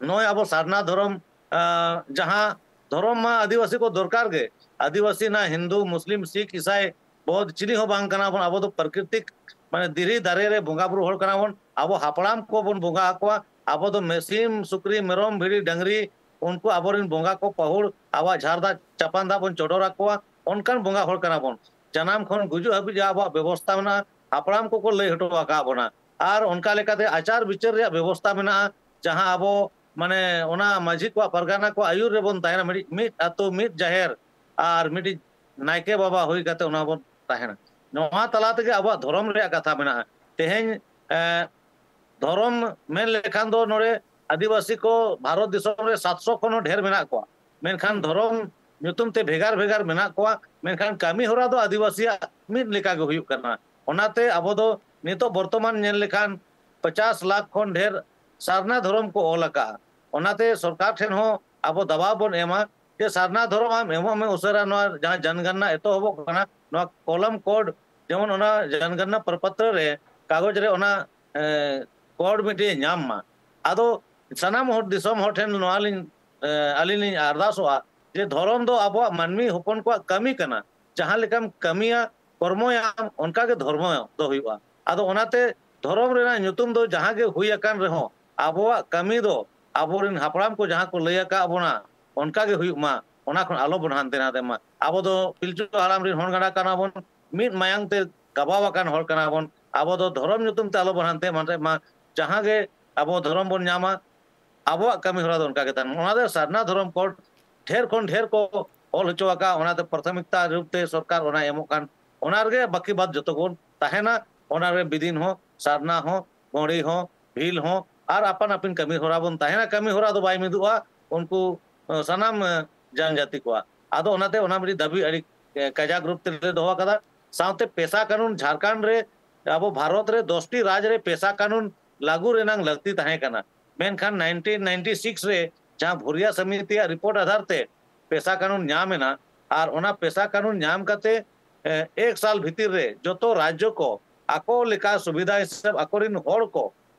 ᱱᱚᱜᱼᱚᱭ ᱟᱵᱚ ᱥᱟᱨᱱᱟ ᱫᱷᱚᱨᱚᱢ, ᱟᱸ, ᱡᱟᱦᱟᱸ ᱫᱷᱚᱨᱚᱢ ᱢᱟ ᱟᱹᱫᱤᱵᱟᱹᱥᱤ ᱠᱚ ᱫᱚᱨᱠᱟᱨ ᱜᱮ, ᱟᱹᱫᱤᱵᱟᱹᱥᱤ ᱱᱟ ᱦᱤᱱᱫᱩ, ᱢᱩᱥᱞᱤᱢ, ᱥᱤᱠᱷ, ᱤᱥᱟᱭ, ᱵᱳᱫᱷ ᱪᱤᱞᱤ ᱦᱚᱸ ᱵᱟᱝ ᱠᱟᱱᱟ ᱵᱚᱱ, ᱟᱵᱚ ᱫᱚ ᱯᱨᱟᱠᱨᱤᱛᱤᱠ, ᱢᱟᱱᱮ ᱫᱷᱤᱨᱤ ᱫᱟᱨᱮ ᱨᱮ ᱵᱚᱸᱜᱟ ᱵᱩᱨᱩ ᱦᱚᱲ ᱠᱟᱱᱟ ᱵᱚᱱ᱾ ᱟᱵᱚ ᱦᱟᱯᱲᱟᱢ ᱠᱚᱵᱚᱱ ᱵᱚᱸᱜᱟ ᱟᱠᱚᱣᱟ, ᱟᱵᱚ ᱫᱚ ᱢᱮ-, ᱥᱤᱢ, ᱥᱩᱠᱨᱤ, ᱢᱮᱨᱚᱢ, ᱵᱷᱤᱲᱤ, ᱰᱟᱹᱝᱨᱤ, ᱩᱱᱠᱩ ᱟᱵᱚᱨᱮᱱ ᱵᱚᱸᱜᱟ ᱠᱚ ᱯᱟᱹᱦᱩᱲ, ᱟᱵᱚᱣᱟᱜ ᱡᱷᱟᱨ ᱫᱟᱜ ᱪᱟᱯᱟᱱ ᱫᱟᱜ ᱵᱚᱱ ᱪᱚᱰᱚᱨ ᱟᱠᱚᱣᱟ, ᱚᱱᱠᱟᱱ ᱵᱚᱸᱜᱟ ᱦᱚᱲ ᱠᱟᱱᱟ ᱵᱚᱱ᱾ ᱡᱟᱱᱟᱢ ᱠᱷᱚᱱ ᱜᱩᱡᱩᱜ ᱦᱟᱹᱵᱤᱡ ᱟᱵᱚᱣᱟᱜ ᱵᱮᱵᱚᱥᱛᱟ ᱢᱮᱱᱟᱜᱼᱟ, ᱦᱟᱯᱲᱟᱢ ᱠᱚᱠᱚ ᱞᱟᱹᱭ ᱦᱚᱴᱚ ᱟᱠᱟᱫ ᱵᱚᱱᱟ᱾ ᱟᱨ ᱚᱱᱠᱟ ᱞᱮᱠᱟᱛᱮ ᱟᱪᱟᱨ ᱵᱤᱪᱟᱹᱨ ᱨᱮᱭᱟᱜ ᱵᱮᱵᱚᱥᱛᱟ ᱢᱮᱱᱟᱜᱼᱟ᱾ ᱡᱟᱦᱟᱸ ᱟᱵᱚ ᱢᱟᱱᱮ ᱚᱱᱟ ᱢᱟᱹᱡᱷᱤ ᱠᱚᱣᱟᱜ ᱯᱟᱨᱜᱟᱱᱟ ᱠᱚ ᱟᱹᱭᱩᱨ ᱨᱮᱵᱚᱱ ᱛᱟᱦᱮᱱᱟ, ᱢᱤᱫᱴᱤᱡ ᱢᱤᱫ ᱟᱹᱛᱩ ᱢᱤᱫ ᱡᱟᱦᱮᱨ ᱟᱨ ᱢᱤᱫᱴᱤᱡ ᱱᱟᱭᱠᱮ ᱵᱟᱵᱟ ᱦᱩᱭ ᱠᱟᱛᱮ ᱚᱱᱟ ᱵᱚᱱ ᱛᱟᱦᱮᱱᱟ᱾ ᱱᱚᱣᱟ ᱛᱟᱞᱟ ᱛᱮᱜᱮ ᱟᱵᱚᱣᱟᱜ ᱫᱷᱚᱨᱚᱢ ᱨᱮᱭᱟᱜ ᱠᱟᱛᱷᱟ ᱢᱮᱱᱟᱜᱼᱟ᱾ ᱛᱮᱦᱮᱧ ᱮ, ᱫᱷᱚᱨᱚᱢ ᱢᱮᱱ ᱞᱮᱠᱷᱟᱱ ᱫᱚ ᱱᱚᱰᱮ ᱟᱹᱫᱤᱵᱟᱹᱥᱤ ᱠᱚ ᱵᱷᱟᱨᱚᱛ ᱫᱤᱥᱚᱢ ᱨᱮ ᱥᱟᱛᱥᱚ ᱠᱷᱚᱱ ᱦᱚᱸ ᱰᱷᱮᱨ ᱢᱮᱱᱟᱜ ᱠᱚᱣᱟ, ᱢᱮᱱᱠᱷᱟᱱ ᱫᱷᱚᱨᱚᱢ ᱧᱩᱛᱩᱢ ᱛᱮ ᱵᱷᱮᱜᱟᱨ ᱵᱷᱮᱜᱟᱨ ᱢᱮᱱᱟᱜ ᱠᱚᱣᱟ, ᱢᱮᱱᱠᱷᱟᱱ ᱠᱟᱹᱢᱤ ᱦᱚᱨᱟ ᱫᱚ ᱟᱹᱫᱤᱵᱟᱹᱥᱤᱭᱟᱜ ᱢᱤᱫ ᱞᱮᱠᱟ ᱜᱮ ᱦᱩᱭᱩᱜ ᱠᱟᱱᱟ᱾ ᱚᱱᱟᱛᱮ ᱟᱵᱚ ᱫᱚ ᱱᱤᱛᱚᱜ ᱵᱚᱨᱛᱚᱢᱟᱱ ᱧᱮᱞ ᱞᱮᱠᱷᱟᱱ ᱯᱚᱪᱟᱥ ᱞᱟᱠᱷ ᱠᱷᱚᱱ ᱰᱷᱮᱨ ᱥᱟᱨᱱᱟ ᱫᱷᱚᱨᱚᱢ ᱠᱚ ᱚᱞ ᱟᱠᱟᱫᱼᱟ᱾ ᱚᱱᱟᱛᱮ ᱥᱚᱨᱠᱟᱨ ᱴᱷᱮᱱ ᱦᱚᱸ ᱟᱵᱚ ᱫᱟᱵᱟᱣ ᱵᱚᱱ ᱮᱢᱟ ᱡᱮ ᱥᱟᱨᱱᱟ ᱫᱷᱚᱨᱚᱢ ᱟᱢ ᱮᱢᱚᱜ ᱢᱮ ᱩᱥᱟᱹᱨᱟ, ᱱᱚᱣᱟ ᱡᱟᱦᱟᱸ ᱡᱚᱱᱜᱚᱱᱱᱟ ᱮᱛᱚᱦᱚᱵᱚᱜ ᱠᱟᱱᱟ, ᱱᱚᱣᱟ ᱠᱚᱞᱚᱢ ᱠᱳᱰ, ᱡᱮᱢᱚᱱ ᱚᱱᱟ ᱡᱚᱱᱜᱚᱱᱱᱟ ᱯᱨᱚᱯᱚᱛᱨᱚ ᱨᱮ, ᱠᱟᱜᱚᱡᱽ ᱨᱮ ᱚᱱᱟ ᱮ, ᱠᱳᱰ ᱢᱤᱫᱴᱮᱡ ᱧᱟᱢ ᱢᱟ᱾ ᱟᱫᱚ ᱥᱟᱱᱟᱢ ᱦᱚᱲ, ᱫᱤᱥᱚᱢ ᱦᱚᱲ ᱴᱷᱮᱱ ᱱᱚᱣᱟ ᱞᱤᱧ ᱮ, ᱟᱹᱞᱤᱧ ᱞᱤᱧ ᱟᱨᱫᱟᱥᱚᱜᱼᱟ ᱡᱮ ᱫᱷᱚᱨᱚᱢ ᱫᱚ ᱟᱵᱚᱣᱟᱜ ᱢᱟᱹᱱᱢᱤ ᱦᱚᱯᱚᱱ ᱠᱚᱣᱟᱜ ᱠᱟᱹᱢᱤ ᱠᱟᱱᱟ᱾ ᱡᱟᱦᱟᱸ ᱞᱮᱠᱟᱢ ᱠᱟᱹᱢᱤᱭᱟ, ᱠᱚᱨᱢᱚᱭᱟᱢ, ᱚᱱᱠᱟ ᱜᱮ ᱫᱷᱚᱨᱢᱚ ᱫᱚ ᱦᱩᱭᱩᱜᱼᱟ᱾ ᱟᱫᱚ ᱚᱱᱟᱛᱮ ᱫᱷᱚᱨᱚᱢ ᱨᱮᱱᱟᱜ ᱧᱩᱛᱩᱢ ᱫᱚ ᱡᱟᱦᱟᱸ ᱜᱮ ᱦᱩᱭ ᱟᱠᱟᱱ ᱨᱮᱦᱚᱸ, ᱟᱵᱚᱣᱟᱜ ᱠᱟᱹᱢᱤ ᱫᱚ ᱟᱵᱚᱨᱮᱱ ᱦᱟᱯᱲᱟᱢ ᱠᱚ ᱡᱟᱦᱟᱸ ᱠᱚ ᱞᱟᱹᱭ ᱟᱠᱟᱫ ᱵᱚᱱᱟ, ᱚᱱᱠᱟ ᱜᱮ ᱦᱩᱭᱩᱜ ᱢᱟ᱾ ᱚᱱᱟ ᱠᱷᱚᱱ ᱟᱞᱚ ᱵᱚᱱ ᱦᱟᱱᱛᱮ ᱱᱟᱛᱮ ᱢᱟ᱾ ᱟᱵᱚ ᱫᱚ ᱯᱤᱞᱪᱩ ᱦᱟᱲᱟᱢ ᱨᱮᱱ ᱦᱚᱲ ᱜᱟᱰᱟ ᱠᱟᱱᱟ ᱵᱚᱱ, ᱢᱤᱫ ᱢᱟᱭᱟᱝ ᱛᱮ ᱜᱟᱵᱟᱣ ᱟᱠᱟᱱ ᱦᱚᱲ ᱠᱟᱱᱟ ᱵᱚᱱ᱾ ᱟᱵᱚ ᱫᱚ ᱫᱷᱚᱨᱚᱢ ᱧᱩᱛᱩᱢ ᱛᱮ ᱟᱞᱚ ᱵᱚᱱ ᱦᱟᱱᱛᱮ ᱢᱟᱱᱛᱮ ᱢᱟ᱾ ᱡᱟᱦᱟᱸ ᱜᱮ ᱟᱵᱚ ᱫᱷᱚᱨᱚᱢ ᱵᱚᱱ ᱧᱟᱢᱟ, ᱟᱵᱚᱣᱟᱜ ᱠᱟᱹᱢᱤ ᱦᱚᱨᱟ ᱫᱚ ᱚᱱᱠᱟ ᱜᱮ ᱛᱟᱦᱮᱱ ᱢᱟ᱾ ᱚᱱᱟ ᱫᱚ ᱥᱟᱨᱱᱟ ᱫᱷᱚᱨᱚᱢ ᱠᱳᱰ ᱰᱷᱮᱨ ᱠᱷᱚᱱ ᱰᱷᱮᱨ ᱠᱚ ᱚᱞ ᱦᱚᱪᱚ ᱟᱠᱟᱫ, ᱚᱱᱟᱛᱮ ᱯᱨᱟᱛᱷᱚᱢᱤᱠᱛᱟ ᱨᱩᱯ ᱛᱮ ᱥᱚᱨᱠᱟᱨ ᱚᱱᱟᱭ ᱮᱢᱚᱜ ᱠᱟᱱ, ᱚᱱᱟ ᱨᱮᱜᱮ ᱵᱟᱹᱠᱤ ᱵᱟᱫ ᱡᱚᱛᱚ ᱵᱚᱱ ᱛᱟᱦᱮᱱᱟ᱾ ᱚᱱᱟ ᱨᱮ ᱵᱤᱫᱤᱱ ᱦᱚᱸ, ᱥᱟᱨᱱᱟ ᱦᱚᱸ, ᱜᱚᱲᱤ ᱦᱚᱸ, ᱵᱷᱤᱞ ᱦᱚᱸ, ᱟᱨ ᱟᱯᱟᱱ ᱟᱹᱯᱤᱱ ᱠᱟᱹᱢᱤ ᱦᱚᱨᱟ ᱵᱚᱱ ᱛᱟᱦᱮᱱᱟ᱾ ᱠᱟᱹᱢᱤ ᱦᱚᱨᱟ ᱫᱚ ᱵᱟᱭ ᱢᱤᱫᱚᱜᱼᱟ ᱩᱱᱠᱩ, ᱮ, ᱥᱟᱱᱟᱢ, ᱮ, ᱡᱟᱱᱡᱟᱹᱛᱤ ᱠᱚᱣᱟᱜ᱾ ᱟᱫᱚ ᱚᱱᱟᱛᱮ ᱚᱱᱟ ᱢᱤᱫᱴᱤᱡ ᱫᱟᱹᱵᱤ ᱟᱹᱰᱤ, ᱮ, ᱠᱟᱡᱟᱠ ᱨᱩᱯ ᱛᱮᱞᱮ ᱫᱚᱦᱚ ᱟᱠᱟᱫᱟ᱾ ᱥᱟᱶᱛᱮ ᱯᱮᱥᱟ ᱠᱟᱹᱱᱩᱱ ᱡᱷᱟᱲᱠᱷᱚᱸᱰ ᱨᱮ, ᱟᱵᱚ ᱵᱷᱟᱨᱚᱛ ᱨᱮ ᱫᱚᱥᱴᱤ ᱨᱟᱡᱽ ᱨᱮ ᱯᱮᱥᱟ ᱠᱟᱹᱱᱩᱱ ᱞᱟᱹᱜᱩ ᱨᱮᱱᱟᱜ ᱞᱟᱹᱠᱛᱤ ᱛᱟᱦᱮᱸ ᱠᱟᱱᱟ, ᱢᱮᱱᱠᱷᱟᱱ ᱱᱟᱭᱤᱱᱴᱤᱱ ᱱᱟᱭᱤᱱᱴᱤ ᱥᱤᱠᱥ ᱨᱮ ᱡᱟᱦᱟᱸ ᱵᱷᱩᱨᱤᱭᱟ ᱥᱚᱢᱤᱛᱤᱭᱟᱜ ᱨᱤᱯᱳᱨᱴ ᱟᱫᱷᱟᱨ ᱛᱮ ᱯᱮᱥᱟ ᱠᱟᱹᱱᱩᱱ ᱧᱟᱢ ᱮᱱᱟ᱾ ᱟᱨ ᱚᱱᱟ ᱯᱮᱥᱟ ᱠᱟᱹᱱᱩᱱ ᱧᱟᱢ ᱠᱟᱛᱮ, ᱮ, ᱮᱠ ᱥᱟᱞ ᱵᱷᱤᱛᱤᱨ ᱨᱮ ᱡᱚᱛᱚ ᱨᱟᱡᱽᱡᱚ ᱠᱚ ᱟᱠᱚ ᱞᱮᱠᱟ ᱥᱩᱵᱤᱫᱷᱟ ᱦᱤᱥᱟᱹᱵ ᱟᱠᱚᱨᱮᱱ ᱦᱚᱲ ᱠᱚ,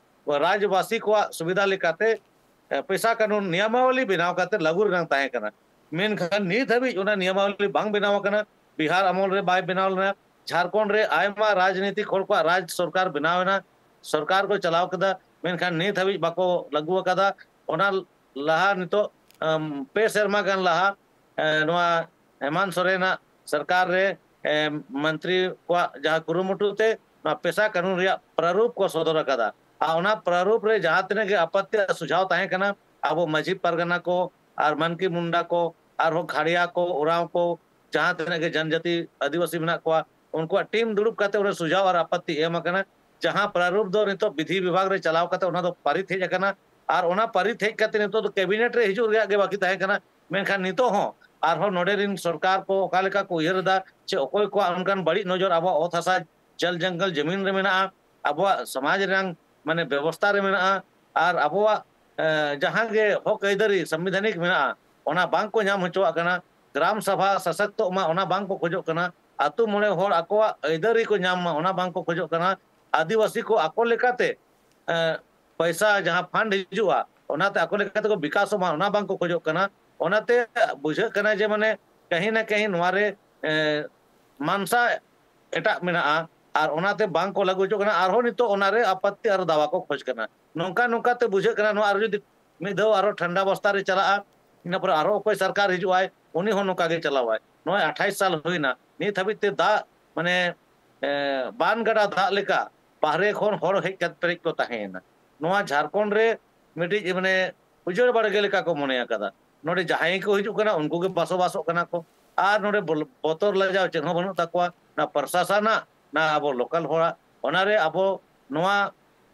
ᱨᱟᱡᱽᱵᱟᱥᱤ ᱠᱚᱣᱟᱜ ᱥᱩᱵᱤᱫᱷᱟ ᱞᱮᱠᱟᱛᱮ, ᱮ, ᱯᱮᱥᱟ ᱠᱟᱹᱱᱩᱱ ᱱᱤᱭᱚᱢᱟᱵᱚᱞᱤ ᱵᱮᱱᱟᱣ ᱠᱟᱛᱮ ᱞᱟᱹᱜᱩ ᱨᱮᱱᱟᱜ ᱛᱟᱦᱮᱸ ᱠᱟᱱᱟ᱾ ᱢᱮᱱᱠᱷᱟᱱ ᱱᱤᱛ ᱦᱟᱹᱵᱤᱡ ᱚᱱᱟ ᱱᱤᱭᱚᱢᱟᱵᱚᱞᱤ ᱵᱟᱝ ᱵᱮᱱᱟᱣ ᱟᱠᱟᱱᱟ᱾ ᱵᱤᱦᱟᱨ ᱟᱢᱚᱞ ᱨᱮ ᱵᱟᱭ ᱵᱮᱱᱟᱣ ᱞᱮᱱᱟ᱾ ᱡᱷᱟᱲᱠᱷᱚᱸᱰ ᱨᱮ ᱟᱭᱢᱟ ᱨᱟᱡᱽᱱᱤᱛᱤᱠ ᱦᱚᱲ ᱠᱚᱣᱟᱜ ᱨᱟᱡᱽ ᱥᱚᱨᱠᱟᱨ ᱵᱮᱱᱟᱣ ᱮᱱᱟ, ᱥᱚᱨᱠᱟᱨ ᱠᱚ ᱪᱟᱞᱟᱣ ᱠᱮᱫᱟ, ᱢᱮᱱᱠᱷᱟᱱ ᱱᱤᱛ ᱦᱟᱹᱵᱤᱡ ᱵᱟᱠᱚ ᱞᱟᱹᱜᱩ ᱟᱠᱟᱫᱟ᱾ ᱚᱱᱟ ᱞᱟᱦᱟ ᱱᱤᱛᱚᱜ, ᱟᱢ, ᱯᱮ ᱥᱮᱨᱢᱟ ᱜᱟᱱ ᱞᱟᱦᱟ, ᱮ, ᱱᱚᱣᱟ ᱦᱮᱢᱟᱱᱛ ᱥᱚᱨᱮᱱᱟᱜ ᱥᱚᱨᱠᱟᱨ ᱨᱮ, ᱮ, ᱢᱚᱱᱛᱨᱤ ᱠᱚᱣᱟᱜ ᱡᱟᱦᱟᱸ ᱠᱩᱨᱩᱢᱩᱴᱩ ᱛᱮ ᱱᱚᱣᱟ ᱯᱮᱥᱟ ᱠᱟᱹᱱᱩᱱ ᱨᱮᱭᱟᱜ ᱯᱨᱟᱨᱩᱯ ᱠᱚ ᱥᱚᱫᱚᱨ ᱟᱠᱟᱫᱟ᱾ ᱟᱨ ᱚᱱᱟ ᱯᱨᱟᱨᱩᱯ ᱨᱮ ᱡᱟᱦᱟᱸ ᱛᱤᱱᱟᱹᱜ ᱜᱮ ᱟᱯᱟᱛᱛᱤ ᱟᱨ ᱥᱩᱡᱷᱟᱣ ᱛᱟᱦᱮᱸ ᱠᱟᱱᱟ, ᱟᱵᱚ ᱢᱟᱹᱡᱷᱤ ᱯᱟᱨᱜᱟᱱᱟ ᱠᱚ ᱟᱨ ᱢᱟᱱᱠᱤ ᱢᱩᱱᱰᱟ ᱠᱚ, ᱟᱨᱦᱚᱸ ᱠᱷᱟᱲᱭᱟ ᱠᱚ, ᱳᱨᱟᱸᱣ ᱠᱚ, ᱡᱟᱦᱟᱸ ᱛᱤᱱᱟᱹᱜ ᱜᱮ ᱡᱟᱱᱡᱟᱛᱤ ᱟᱹᱫᱤᱵᱟᱹᱥᱤ ᱢᱮᱱᱟᱜ ᱠᱚᱣᱟ, ᱩᱱᱠᱩᱣᱟᱜ ᱴᱤᱢ ᱫᱩᱲᱩᱵ ᱠᱟᱛᱮ ᱚᱸᱰᱮ ᱥᱩᱡᱷᱟᱣ ᱟᱨ ᱟᱯᱟᱛᱛᱤ ᱮᱢ ᱟᱠᱟᱱᱟ᱾ ᱡᱟᱦᱟᱸ ᱯᱨᱟᱨᱩᱯ ᱫᱚ ᱱᱤᱛᱚᱜ ᱵᱤᱫᱷᱤ ᱵᱤᱵᱷᱟᱜᱽ ᱨᱮ ᱪᱟᱞᱟᱣ ᱠᱟᱛᱮ ᱚᱱᱟ ᱫᱚ ᱯᱟᱨᱤᱛ ᱦᱮᱡ ᱟᱠᱟᱱᱟ, ᱟᱨ ᱚᱱᱟ ᱯᱟᱨᱤᱛ ᱦᱮᱡ ᱠᱟᱛᱮ ᱱᱤᱛᱚᱜ ᱫᱚ ᱠᱮᱵᱤᱱᱮᱴ ᱨᱮ ᱦᱤᱡᱩᱜ ᱨᱮᱭᱟᱜ ᱜᱮ ᱵᱟᱠᱤ ᱛᱟᱦᱮᱸ ᱠᱟᱱᱟ᱾ ᱢᱮᱱᱠᱷᱟᱱ ᱱᱤᱛᱚᱜ ᱦᱚᱸ ᱟᱨᱦᱚᱸ ᱱᱚᱰᱮ ᱨᱤᱱ ᱥᱚᱨᱠᱟᱨ ᱠᱚ ᱚᱠᱟ ᱞᱮᱠᱟ ᱠᱚ ᱩᱭᱦᱟᱹᱨ ᱮᱫᱟ, ᱪᱮ ᱚᱠᱚᱭ ᱠᱚᱣᱟᱜ ᱚᱱᱠᱟᱱ ᱵᱟᱹᱲᱤᱡ ᱱᱚᱡᱚᱨ ᱟᱵᱚᱣᱟᱜ ᱚᱛ ᱦᱟᱥᱟ, ᱡᱚᱞ ᱡᱚᱝᱜᱚᱞ ᱡᱚᱢᱤᱱ ᱨᱮ ᱢᱮᱱᱟᱜᱼᱟ, ᱟᱵᱚᱣᱟᱜ ᱥᱚᱢᱟᱡᱽ ᱨᱮᱱᱟᱜ ᱢᱟᱱᱮ ᱵᱮᱵᱚᱥᱛᱷᱟ ᱨᱮ ᱢᱮᱱᱟᱜᱼᱟ, ᱟᱨ ᱟᱵᱚᱣᱟᱜ, ᱮ, ᱡᱟᱦᱟᱸ ᱜᱮ ᱦᱚᱠ ᱟᱹᱭᱫᱟᱹᱨᱤ ᱥᱟᱝᱵᱤᱫᱷᱟᱱᱤᱠ ᱢᱮᱱᱟᱜᱼᱟ, ᱚᱱᱟ ᱵᱟᱝ ᱠᱚ ᱧᱟᱢ ᱦᱚᱪᱚᱣᱟᱜ ᱠᱟᱱᱟ᱾ ᱜᱨᱟᱢ ᱥᱟᱵᱷᱟ ᱥᱚᱥᱚᱠᱛᱚᱜ ᱢᱟ, ᱚᱱᱟ ᱵᱟᱝ ᱠᱚ ᱠᱷᱚᱡᱚᱜ ᱠᱟᱱᱟ᱾ ᱟᱹᱛᱩ ᱢᱚᱬᱮ ᱦᱚᱲ ᱟᱠᱚᱣᱟᱜ ᱟᱹᱭᱫᱟᱹᱨᱤ ᱠᱚ ᱧᱟᱢ ᱢᱟ, ᱚᱱᱟ ᱵᱟᱝ ᱠᱚ ᱠᱷᱚᱡᱚᱜ ᱠᱟᱱᱟ᱾ ᱟᱹᱫᱤᱵᱟᱹᱥᱤ ᱠᱚ ᱟᱠᱚ ᱞᱮᱠᱟᱛᱮ, ᱮ, ᱯᱚᱭᱥᱟ ᱡᱟᱦᱟᱸ ᱯᱷᱟᱱᱰ ᱦᱤᱡᱩᱜᱼᱟ, ᱚᱱᱟᱛᱮ ᱟᱠᱚ ᱞᱮᱠᱟ ᱛᱮᱠᱚ ᱵᱤᱠᱟᱥᱚᱜ ᱢᱟ, ᱚᱱᱟ ᱵᱟᱝ ᱠᱚ ᱠᱷᱚᱡᱚᱜ ᱠᱟᱱᱟ᱾ ᱚᱱᱟᱛᱮ ᱵᱩᱡᱷᱟᱹᱜ ᱠᱟᱱᱟ ᱡᱮ ᱢᱟᱱᱮ ᱠᱟᱹᱦᱤ ᱱᱟ ᱠᱟᱹᱦᱤ ᱱᱚᱣᱟ ᱨᱮ, ᱮ, ᱢᱟᱱᱥᱟ ᱮᱴᱟᱜ ᱢᱮᱱᱟᱜᱼᱟ, ᱟᱨ ᱚᱱᱟᱛᱮ ᱵᱟᱝ ᱠᱚ ᱞᱟᱹᱜᱩ ᱦᱚᱪᱚᱜ ᱠᱟᱱᱟ᱾ ᱟᱨᱦᱚᱸ ᱱᱤᱛᱚᱜ ᱚᱱᱟᱨᱮ ᱟᱯᱟᱛᱛᱤ ᱟᱨ ᱫᱟᱣᱟ ᱠᱚ ᱠᱷᱚᱡᱽ ᱠᱟᱱᱟ᱾ ᱱᱚᱝᱠᱟ ᱱᱚᱝᱠᱟ ᱛᱮ ᱵᱩᱡᱷᱟᱹᱜ ᱠᱟᱱᱟ, ᱱᱚᱣᱟ ᱟᱨ ᱡᱩᱫᱤ ᱢᱤᱫ ᱫᱷᱟᱣ ᱟᱨᱦᱚᱸ ᱴᱷᱟᱱᱰᱟ ᱵᱚᱥᱛᱟ ᱨᱮ ᱪᱟᱞᱟᱜᱼᱟ, ᱤᱱᱟᱹ ᱯᱚᱨᱮ ᱟᱨᱦᱚᱸ ᱚᱠᱚᱭ ᱥᱚᱨᱠᱟᱨ ᱦᱤᱡᱩᱜ ᱟᱭ, ᱩᱱᱤ ᱦᱚᱸ ᱱᱚᱝᱠᱟ ᱜᱮ ᱪᱟᱞᱟᱣᱟᱭ᱾ ᱱᱚᱜᱼᱚᱭ ᱟᱴᱷᱟᱭᱤᱥ ᱥᱟᱞ ᱦᱩᱭᱱᱟ, ᱱᱤᱛ ᱦᱟᱹᱵᱤᱡ ᱛᱮ ᱫᱟᱜ, ᱢᱟᱱᱮ, ᱮ, ᱵᱟᱱ ᱜᱟᱰᱟ ᱫᱟᱜ ᱞᱮᱠᱟ ᱵᱟᱦᱨᱮ ᱠᱷᱚᱱ ᱦᱚᱲ ᱦᱮᱡ ᱠᱟᱛᱮ ᱯᱮᱨᱮᱡ ᱠᱚ ᱛᱟᱦᱮᱸᱭᱮᱱᱟ᱾ ᱱᱚᱣᱟ ᱡᱷᱟᱲᱠᱷᱚᱸᱰ ᱨᱮ ᱢᱤᱫᱴᱤᱡ, ᱢᱟᱱᱮ, ᱩᱡᱟᱹᱲ ᱵᱟᱲᱜᱮ ᱞᱮᱠᱟ ᱠᱚ ᱢᱚᱱᱮ ᱟᱠᱟᱫᱟ᱾ ᱱᱚᱰᱮ ᱡᱟᱦᱟᱸᱭ ᱠᱚ ᱦᱤᱡᱩᱜ ᱠᱟᱱᱟ, ᱩᱱᱠᱩ ᱜᱮ ᱵᱚᱥᱚᱵᱟᱥᱚᱜ ᱠᱟᱱᱟ ᱠᱚ, ᱟᱨ ᱱᱚᱰᱮ ᱵᱚᱞ-, ᱵᱚᱛᱚᱨ ᱞᱟᱡᱟᱣ ᱪᱮᱫ ᱦᱚᱸ ᱵᱟᱹᱱᱩᱜ ᱛᱟᱠᱚᱣᱟ, ᱱᱟ ᱯᱨᱚᱥᱟᱥᱚᱱᱟᱜ, ᱱᱟ ᱟᱵᱚ ᱞᱳᱠᱟᱞ ᱦᱚᱲᱟᱜ᱾ ᱚᱱᱟᱨᱮ ᱟᱵᱚ ᱱᱚᱣᱟ